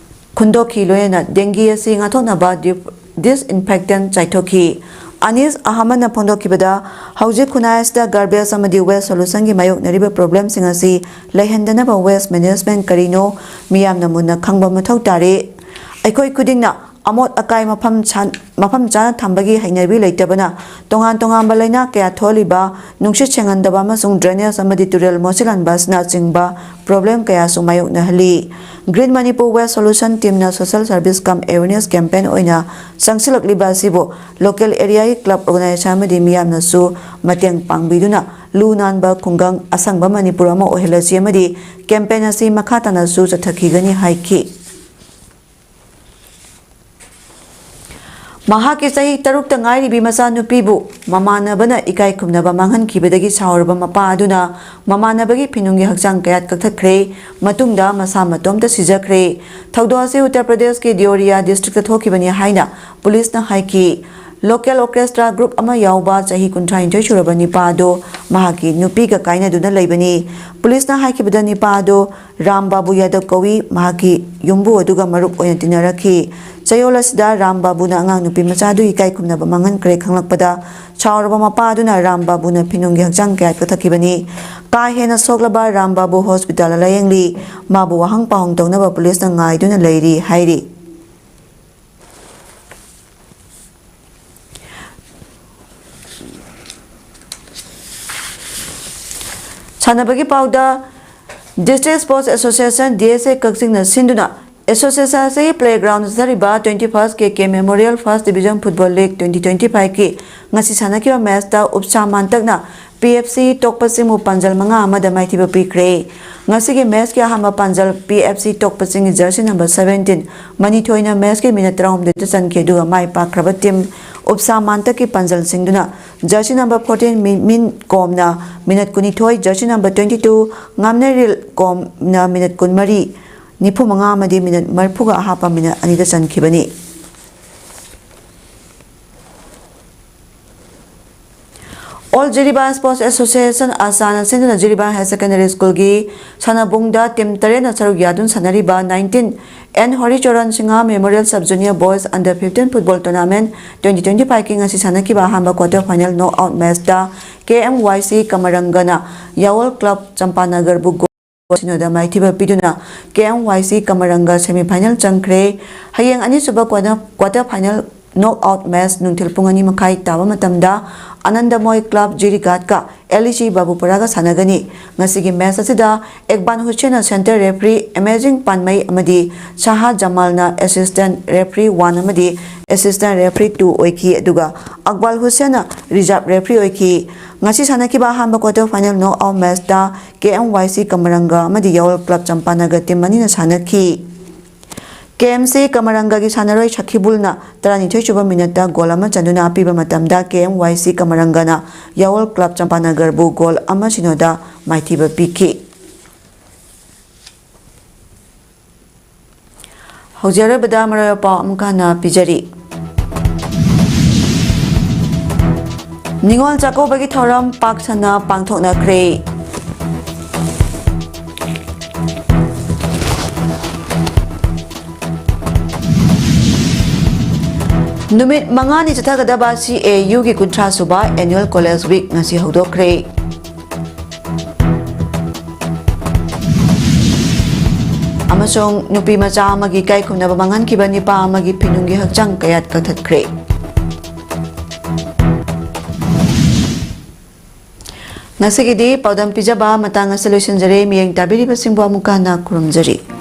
ꯈꯨꯟꯗꯣꯛꯈꯤ, ꯂꯣꯏꯅꯅ dengue ꯑꯁꯤ ꯉꯥꯛꯊꯣꯛꯅꯕ ꯗꯤ-, disinfectant ꯆꯥꯏꯊꯣꯛꯈꯤ꯫ ꯑꯅꯤꯁ ꯑꯍꯃꯗꯅ ꯐꯣꯡꯗꯣꯛꯈꯤꯕꯗ, ꯍꯧꯖꯤꯛ ꯈꯨꯟꯅꯥꯏ ꯑꯁꯤꯗ garbage ꯑꯃꯗꯤ waste solution ꯒꯤ ꯃꯥꯌꯣꯛꯅꯔꯤꯕ problem ꯁꯤꯡ ꯑꯁꯤ ꯂꯩꯍꯟꯗꯅꯕ waste management ꯀꯔꯤꯅꯣ ꯃꯤꯌꯥꯝꯅ ꯃꯨꯟꯅ ꯈꯪꯕ ꯃꯊꯧ ꯇꯥꯔꯦ꯫ ꯑꯩꯈꯣꯏ ꯈꯨꯗꯤꯡꯅ ꯑꯃꯣꯠ ꯑꯀꯥꯏ ꯃꯐꯝ ꯁꯥꯟ-, ꯃꯐꯝ ꯆꯥꯅ ꯊꯝꯕꯒꯤ ꯍꯩꯅꯕꯤ ꯂꯩꯇꯕꯅ ꯇꯣꯉꯥꯟ ꯇꯣꯉꯥꯟꯕ ꯂꯩꯅꯥ ꯀꯌꯥ ꯊꯣꯛꯍꯜꯂꯤꯕ ꯅꯨꯡꯁꯤꯠ ꯁꯦꯡꯍꯟꯗꯕ ꯑꯃꯁꯨꯡ drainage ꯑꯃꯗꯤ ꯇꯨꯔꯦꯜ ꯃꯣꯠꯁꯤꯜꯍꯟꯕ ꯑꯁꯤꯅꯆꯤꯡꯕ problem ꯀꯌꯥꯁꯨ ꯃꯥꯌꯣꯛꯅꯍꯜꯂꯤ꯫ Green Manipur Waste Solution team ꯅ social service cum awareness campaign ꯑꯣꯏꯅ ꯆꯪꯁꯤꯜꯂꯛꯂꯤꯕ ꯑꯁꯤꯕꯨ local area ꯒꯤ club organization ꯑꯃꯗꯤ ꯃꯤꯌꯥꯝꯅꯁꯨ ꯃꯇꯦꯡ ꯄꯥꯡꯕꯤꯗꯨꯅ ꯂꯨ ꯅꯥꯟꯕ ꯈꯨꯡꯒꯪ ꯑꯁꯪꯕ ꯃꯅꯤꯄꯨꯔ ꯑꯃ ꯑꯣꯏꯍꯜꯂꯁꯤ ꯑꯃꯗꯤ campaign ꯑꯁꯤ ꯃꯈꯥ ꯇꯥꯅꯁꯨ ꯆꯠꯊꯈꯤꯒꯅꯤ ꯍꯥꯏꯈꯤ꯫ ꯃꯍꯥꯛꯀꯤ ꯆꯍꯤ ꯇꯔꯨꯛꯇ ꯉꯥꯏꯔꯤꯕꯤ ꯃꯆꯥꯅꯨꯄꯤꯕꯨ ꯃꯃꯥꯟꯅꯕꯅ ꯏꯀꯥꯏ ꯈꯨꯝꯅꯕ ꯃꯥꯡꯍꯟꯈꯤꯕꯗꯒꯤ ꯁꯥꯎꯔꯕ ꯃꯄꯥ ꯑꯗꯨꯅ ꯃꯃꯥꯟꯅꯕꯒꯤ ꯐꯤꯅꯨꯡꯒꯤ ꯍꯛꯆꯥꯡ ꯀꯌꯥꯠ ꯀꯛꯊꯠꯈ꯭ꯔꯦ꯫ ꯃꯇꯨꯡꯗ ꯃꯁꯥ ꯃꯇꯣꯝꯇ ꯁꯤꯖꯈ꯭ꯔꯦ꯫ ꯊꯧꯗꯣꯛ ꯑꯁꯤ ꯎꯠꯇꯔ ꯄ꯭ꯔꯗꯦꯁꯀꯤ ꯗꯤꯑꯣꯔꯤꯌꯥ ꯗꯤꯁꯇ꯭ꯔꯤꯛꯇ ꯊꯣꯛꯈꯤꯕꯅꯤ ꯍꯥꯏꯅ ꯄꯨꯂꯤꯁꯅ ꯍꯥꯏꯈꯤ꯫ ꯂꯣꯀꯦꯜ ꯑꯣꯔꯀꯦꯁꯇ꯭ꯔꯥ ꯒ꯭ꯔꯨꯞ ꯑꯃ ꯌꯥꯎꯕ ꯆꯍꯤ ꯀꯨꯟꯊ꯭ꯔꯥꯅꯤꯊꯣꯏ ꯁꯨꯔꯕ ꯅꯤꯄꯥ ꯑꯗꯨ ꯃꯍꯥꯛꯀꯤ ꯅꯨꯄꯤꯒ ꯀꯥꯏꯅꯗꯨꯅ ꯂꯩꯕꯅꯤ꯫ ꯄꯨꯂꯤꯁꯅ ꯍꯥꯏꯈꯤꯕꯗ ꯅꯤꯄꯥ ꯑꯗꯨ ꯔꯥꯝ ꯕꯥꯕꯨ ꯌꯥꯗꯕ ꯀꯧꯏ꯫ ꯃꯍꯥꯛꯀꯤ ꯌꯨꯝꯕꯨ ꯑꯗꯨꯒ ꯃꯔꯨꯞ ꯑꯣꯏꯅ ꯇꯤꯟꯅꯔꯛꯈꯤ꯫ ꯆꯌꯣꯜ ꯑꯁꯤꯗ ꯔꯥꯝ ꯕꯥꯕꯨꯅ ꯑꯉꯥꯡ ꯅꯨꯄꯤ ꯃꯆꯥꯗꯨ ꯏꯀꯥꯏ ꯈꯨꯝꯅꯕ ꯃꯥꯡꯍꯟꯈ꯭ꯔꯦ ꯈꯪꯂꯛꯄꯗ ꯁꯥꯎꯔꯕ ꯃꯄꯥ ꯑꯗꯨꯅ ꯔꯥꯝ ꯕꯥꯕꯨꯅ ꯐꯤꯅꯨꯡꯒꯤ ꯍꯛꯆꯥꯡ ꯀꯌꯥꯠ ꯀꯛꯊꯠꯈꯤꯕꯅꯤ꯫ ꯀꯥ ꯍꯦꯟꯅ ꯁꯣꯛꯂꯕ ꯔꯥꯝ ꯕꯥꯕꯨ ꯍꯣꯁꯄꯤꯇꯥꯜꯗ ꯂꯥꯌꯦꯡꯂꯤ꯫ ꯃꯥꯕꯨ ꯋꯥꯍꯪ ꯄꯥꯎꯍꯪ ꯇꯧꯅꯕ ꯄꯨꯂꯤꯁꯅ ꯉꯥꯏꯗꯨꯅ ꯂꯩꯔꯤ ꯍꯥꯏꯔꯤ꯫ ꯁꯥꯟꯅꯕꯒꯤ ꯄꯥꯎꯗ, District Sports Association, D S A, ꯀꯛꯆꯤꯡꯅ ꯁꯤꯟꯗꯨꯅ ꯑꯦꯁꯣꯁꯤꯌꯦꯁꯟ ꯑꯁꯤꯒꯤ ꯄ꯭ꯂꯦꯒ꯭ꯔꯥꯎꯟꯗ ꯆꯠꯊꯔꯤꯕ twenty first K K Memorial First Division Football League twenty twenty five ꯀꯤ ꯉꯁꯤ ꯁꯥꯟꯅꯈꯤꯕ ꯃꯦꯆꯇ ꯎꯞꯁꯥ ꯃꯥꯟꯇꯛꯅ P F C ꯇꯣꯛꯄ ꯆꯤꯡꯕꯨ ꯄꯥꯟꯖꯜ ꯃꯉꯥ ꯑꯃꯗ ꯃꯥꯏꯊꯤꯕ ꯄꯤꯈ꯭ꯔꯦ꯫ ꯉꯁꯤꯒꯤ ꯃꯦꯆꯀꯤ ꯑꯍꯥꯟꯕ ꯄꯥꯟꯖꯜ P F C ꯇꯣꯛꯄ ꯆꯤꯡꯒꯤ ꯖꯔꯁꯤ ꯅꯝꯕꯔ seventeen ꯃꯅꯤꯊꯣꯏꯅ ꯃꯦꯆꯀꯤ ꯃꯤꯅꯠ ꯇꯔꯥꯍꯨꯝꯗꯣꯏꯗ ꯆꯟꯈꯤ, ꯑꯗꯨꯒ ꯃꯥꯏ ꯄꯥꯛꯈ꯭ꯔꯕ ꯇꯤꯝ ꯎꯞꯁꯥ ꯃꯥꯟꯇꯛꯀꯤ ꯄꯥꯟꯖꯜꯁꯤꯡꯗꯨꯅ ꯖꯔꯁꯤ ꯅꯝꯕꯔ fourteen ꯃꯤ-, ꯃꯤꯟ ꯀꯣꯝꯅ ꯃꯤꯅꯠ ꯀꯨꯟꯅꯤꯊꯣꯏ, ꯖꯔꯁꯤ ꯅꯝꯕꯔ twenty two ꯉꯥꯝꯅꯔꯤꯜ ꯀꯣꯝꯅ ꯃꯤꯅꯠ ꯀꯨꯟꯃꯔꯤ, ꯅꯤꯐꯨ ꯃꯉꯥ ꯑꯃꯗꯤ ꯃꯤꯅꯠ ꯃꯔꯤꯐꯨꯒ ꯑꯍꯥꯞꯄ ꯃꯤꯅꯠ ꯑꯅꯤꯗ ꯆꯟꯈꯤꯕꯅꯤ꯫ All Jiribam Sports Association, ꯑꯁꯥꯅ ꯁꯤꯟꯗꯨꯅ ꯖꯤꯔꯤꯕꯥꯝ Higher Secondary Schoolꯒꯤ ꯁꯥꯟꯅꯕꯨꯡꯗ ꯇꯤꯝ ꯇꯔꯦꯠꯅ ꯁꯔꯨꯛ ꯌꯥꯗꯨꯅ ꯁꯥꯟꯅꯔꯤꯕ nineteen N ꯍꯣꯔꯤꯆꯣꯔꯟ Singh Memorial Sub Junior Boys Under fifteen Football Tournament twenty twenty five ꯀꯤ ꯉꯁꯤ ꯁꯥꯟꯅꯈꯤꯕ ꯑꯍꯥꯟꯕ quarter final knock out matchꯇ K M Y C ꯀꯃꯔꯪꯒꯅ ꯌꯥꯋꯜ Club ꯆꯝꯄꯥꯅꯒꯔꯕꯨ ꯁꯤꯅꯣꯗ ꯃꯥꯏꯊꯤꯕ ꯄꯤꯗꯨꯅ K M Y C ꯀꯃꯔꯪꯒ semi final ꯆꯪꯈ꯭ꯔꯦ꯫ ꯍꯌꯦꯡ ꯑꯅꯤꯁꯨꯕ quarter, quarter final knock out match ꯅꯨꯡꯊꯤꯜ ꯄꯨꯡ ꯑꯅꯤ ꯃꯈꯥꯏ ꯇꯥꯕ ꯃꯇꯝꯗ ꯑꯅꯟꯗꯃꯣꯏ Club ꯖꯤꯔꯤꯒꯥꯠꯀ L E C ꯕꯥꯕꯨꯄꯨꯔꯥꯒ ꯁꯥꯟꯅꯒꯅꯤ꯫ ꯉꯁꯤꯒꯤ match ꯑꯁꯤꯗ ꯏꯛꯕꯥꯜ ꯍꯨꯁꯦꯟꯅ center referee, ꯑꯦꯃꯦꯖꯤꯡ ꯄꯥꯟꯃꯩ ꯑꯃꯗꯤ ꯁꯥꯍꯥ ꯖꯃꯥꯜꯅ assistant referee one ꯑꯃꯗꯤ assistant referee two ꯑꯣꯏꯈꯤ, ꯑꯗꯨꯒ ꯑꯛꯕꯥꯜ ꯍꯨꯁꯦꯟꯅ reserve referee ꯑꯣꯏꯈꯤ꯫ ꯉꯁꯤ ꯁꯥꯟꯅꯈꯤꯕ ꯑꯍꯥꯟꯕ quarter final knock out matchꯇ K M Y C ꯀꯃꯔꯪꯒ ꯑꯃꯗꯤ ꯌꯥꯋꯜ Club ꯆꯝꯄꯥꯅꯒꯔ team ꯑꯅꯤꯅ ꯁꯥꯟꯅꯈꯤ꯫ ꯀꯦ ꯑꯦꯝ ꯁꯤ ꯀꯃꯔꯪꯒꯒꯤ ꯁꯥꯟꯅꯔꯣꯏ ꯁꯈꯤꯕꯨꯜꯅ ꯇꯔꯥꯅꯤꯊꯣꯏ ꯁꯨꯕ ꯃꯤꯅꯠꯇ ꯒꯣꯜ ꯑꯃ ꯆꯟꯗꯨꯅ ꯑꯄꯤꯕ ꯃꯇꯝꯗ ꯀꯦ ꯑꯦꯝ ꯋꯥꯏ ꯁꯤ ꯀꯃꯔꯪꯒꯅ ꯌꯥꯋꯜ ꯀ꯭ꯂꯕ ꯆꯝꯄꯥꯅꯒꯔꯕꯨ ꯒꯣꯜ ꯑꯃ ꯁꯤꯅꯣꯗ ꯃꯥꯏꯊꯤꯕ ꯄꯤꯈꯤ꯫ ꯍꯧꯖꯤꯛ ꯑꯔꯣꯏꯕꯗ ꯃꯔꯨꯑꯣꯏꯕ ꯄꯥꯎ ꯑꯃꯨꯛ ꯍꯟꯅ ꯄꯤꯖꯔꯤ꯫ ꯅꯤꯉꯣꯜ ꯆꯥꯛꯀꯧꯕꯒꯤ ꯊꯧꯔꯝ ꯄꯥꯛ ꯁꯟꯅ ꯄꯥꯡꯊꯣꯛꯅꯈ꯭ꯔꯦ꯫ ꯅꯨꯃꯤꯠ ꯃꯉꯥꯅꯤ ꯆꯠꯊꯒꯗꯕ ꯁꯤ ꯑꯦ ꯌꯨꯒꯤ ꯀꯨꯟꯊ꯭ꯔꯥ ꯁꯨꯕ Annual College Week ꯉꯁꯤ ꯍꯧꯗꯣꯛꯈ꯭ꯔꯦ꯫ ꯑꯃꯁꯨꯡ ꯅꯨꯄꯤ ꯃꯆꯥ ꯑꯃꯒꯤ ꯏꯀꯥꯏ ꯈꯨꯝꯅꯕ ꯃꯥꯡꯍꯟꯈꯤꯕ ꯅꯤꯄꯥ ꯑꯃꯒꯤ ꯐꯤꯅꯨꯡꯒꯤ ꯍꯛꯆꯥꯡ ꯀꯌꯥꯠ ꯀꯛꯊꯠꯈ꯭ꯔꯦ꯫ ꯉꯁꯤꯒꯤꯗꯤ ꯄꯥꯎꯗꯝ ꯄꯤꯖꯕ ꯃꯇꯥꯡ ꯑꯁꯤ ꯂꯣꯏꯁꯤꯟꯖꯔꯦ꯫ ꯃꯤꯠꯌꯦꯡ ꯇꯥꯕꯤꯔꯤꯕꯁꯤꯡꯕꯨ ꯑꯃꯨꯛꯀ ꯍꯟꯅ ꯈꯨꯔꯨꯝꯖꯔꯤ꯫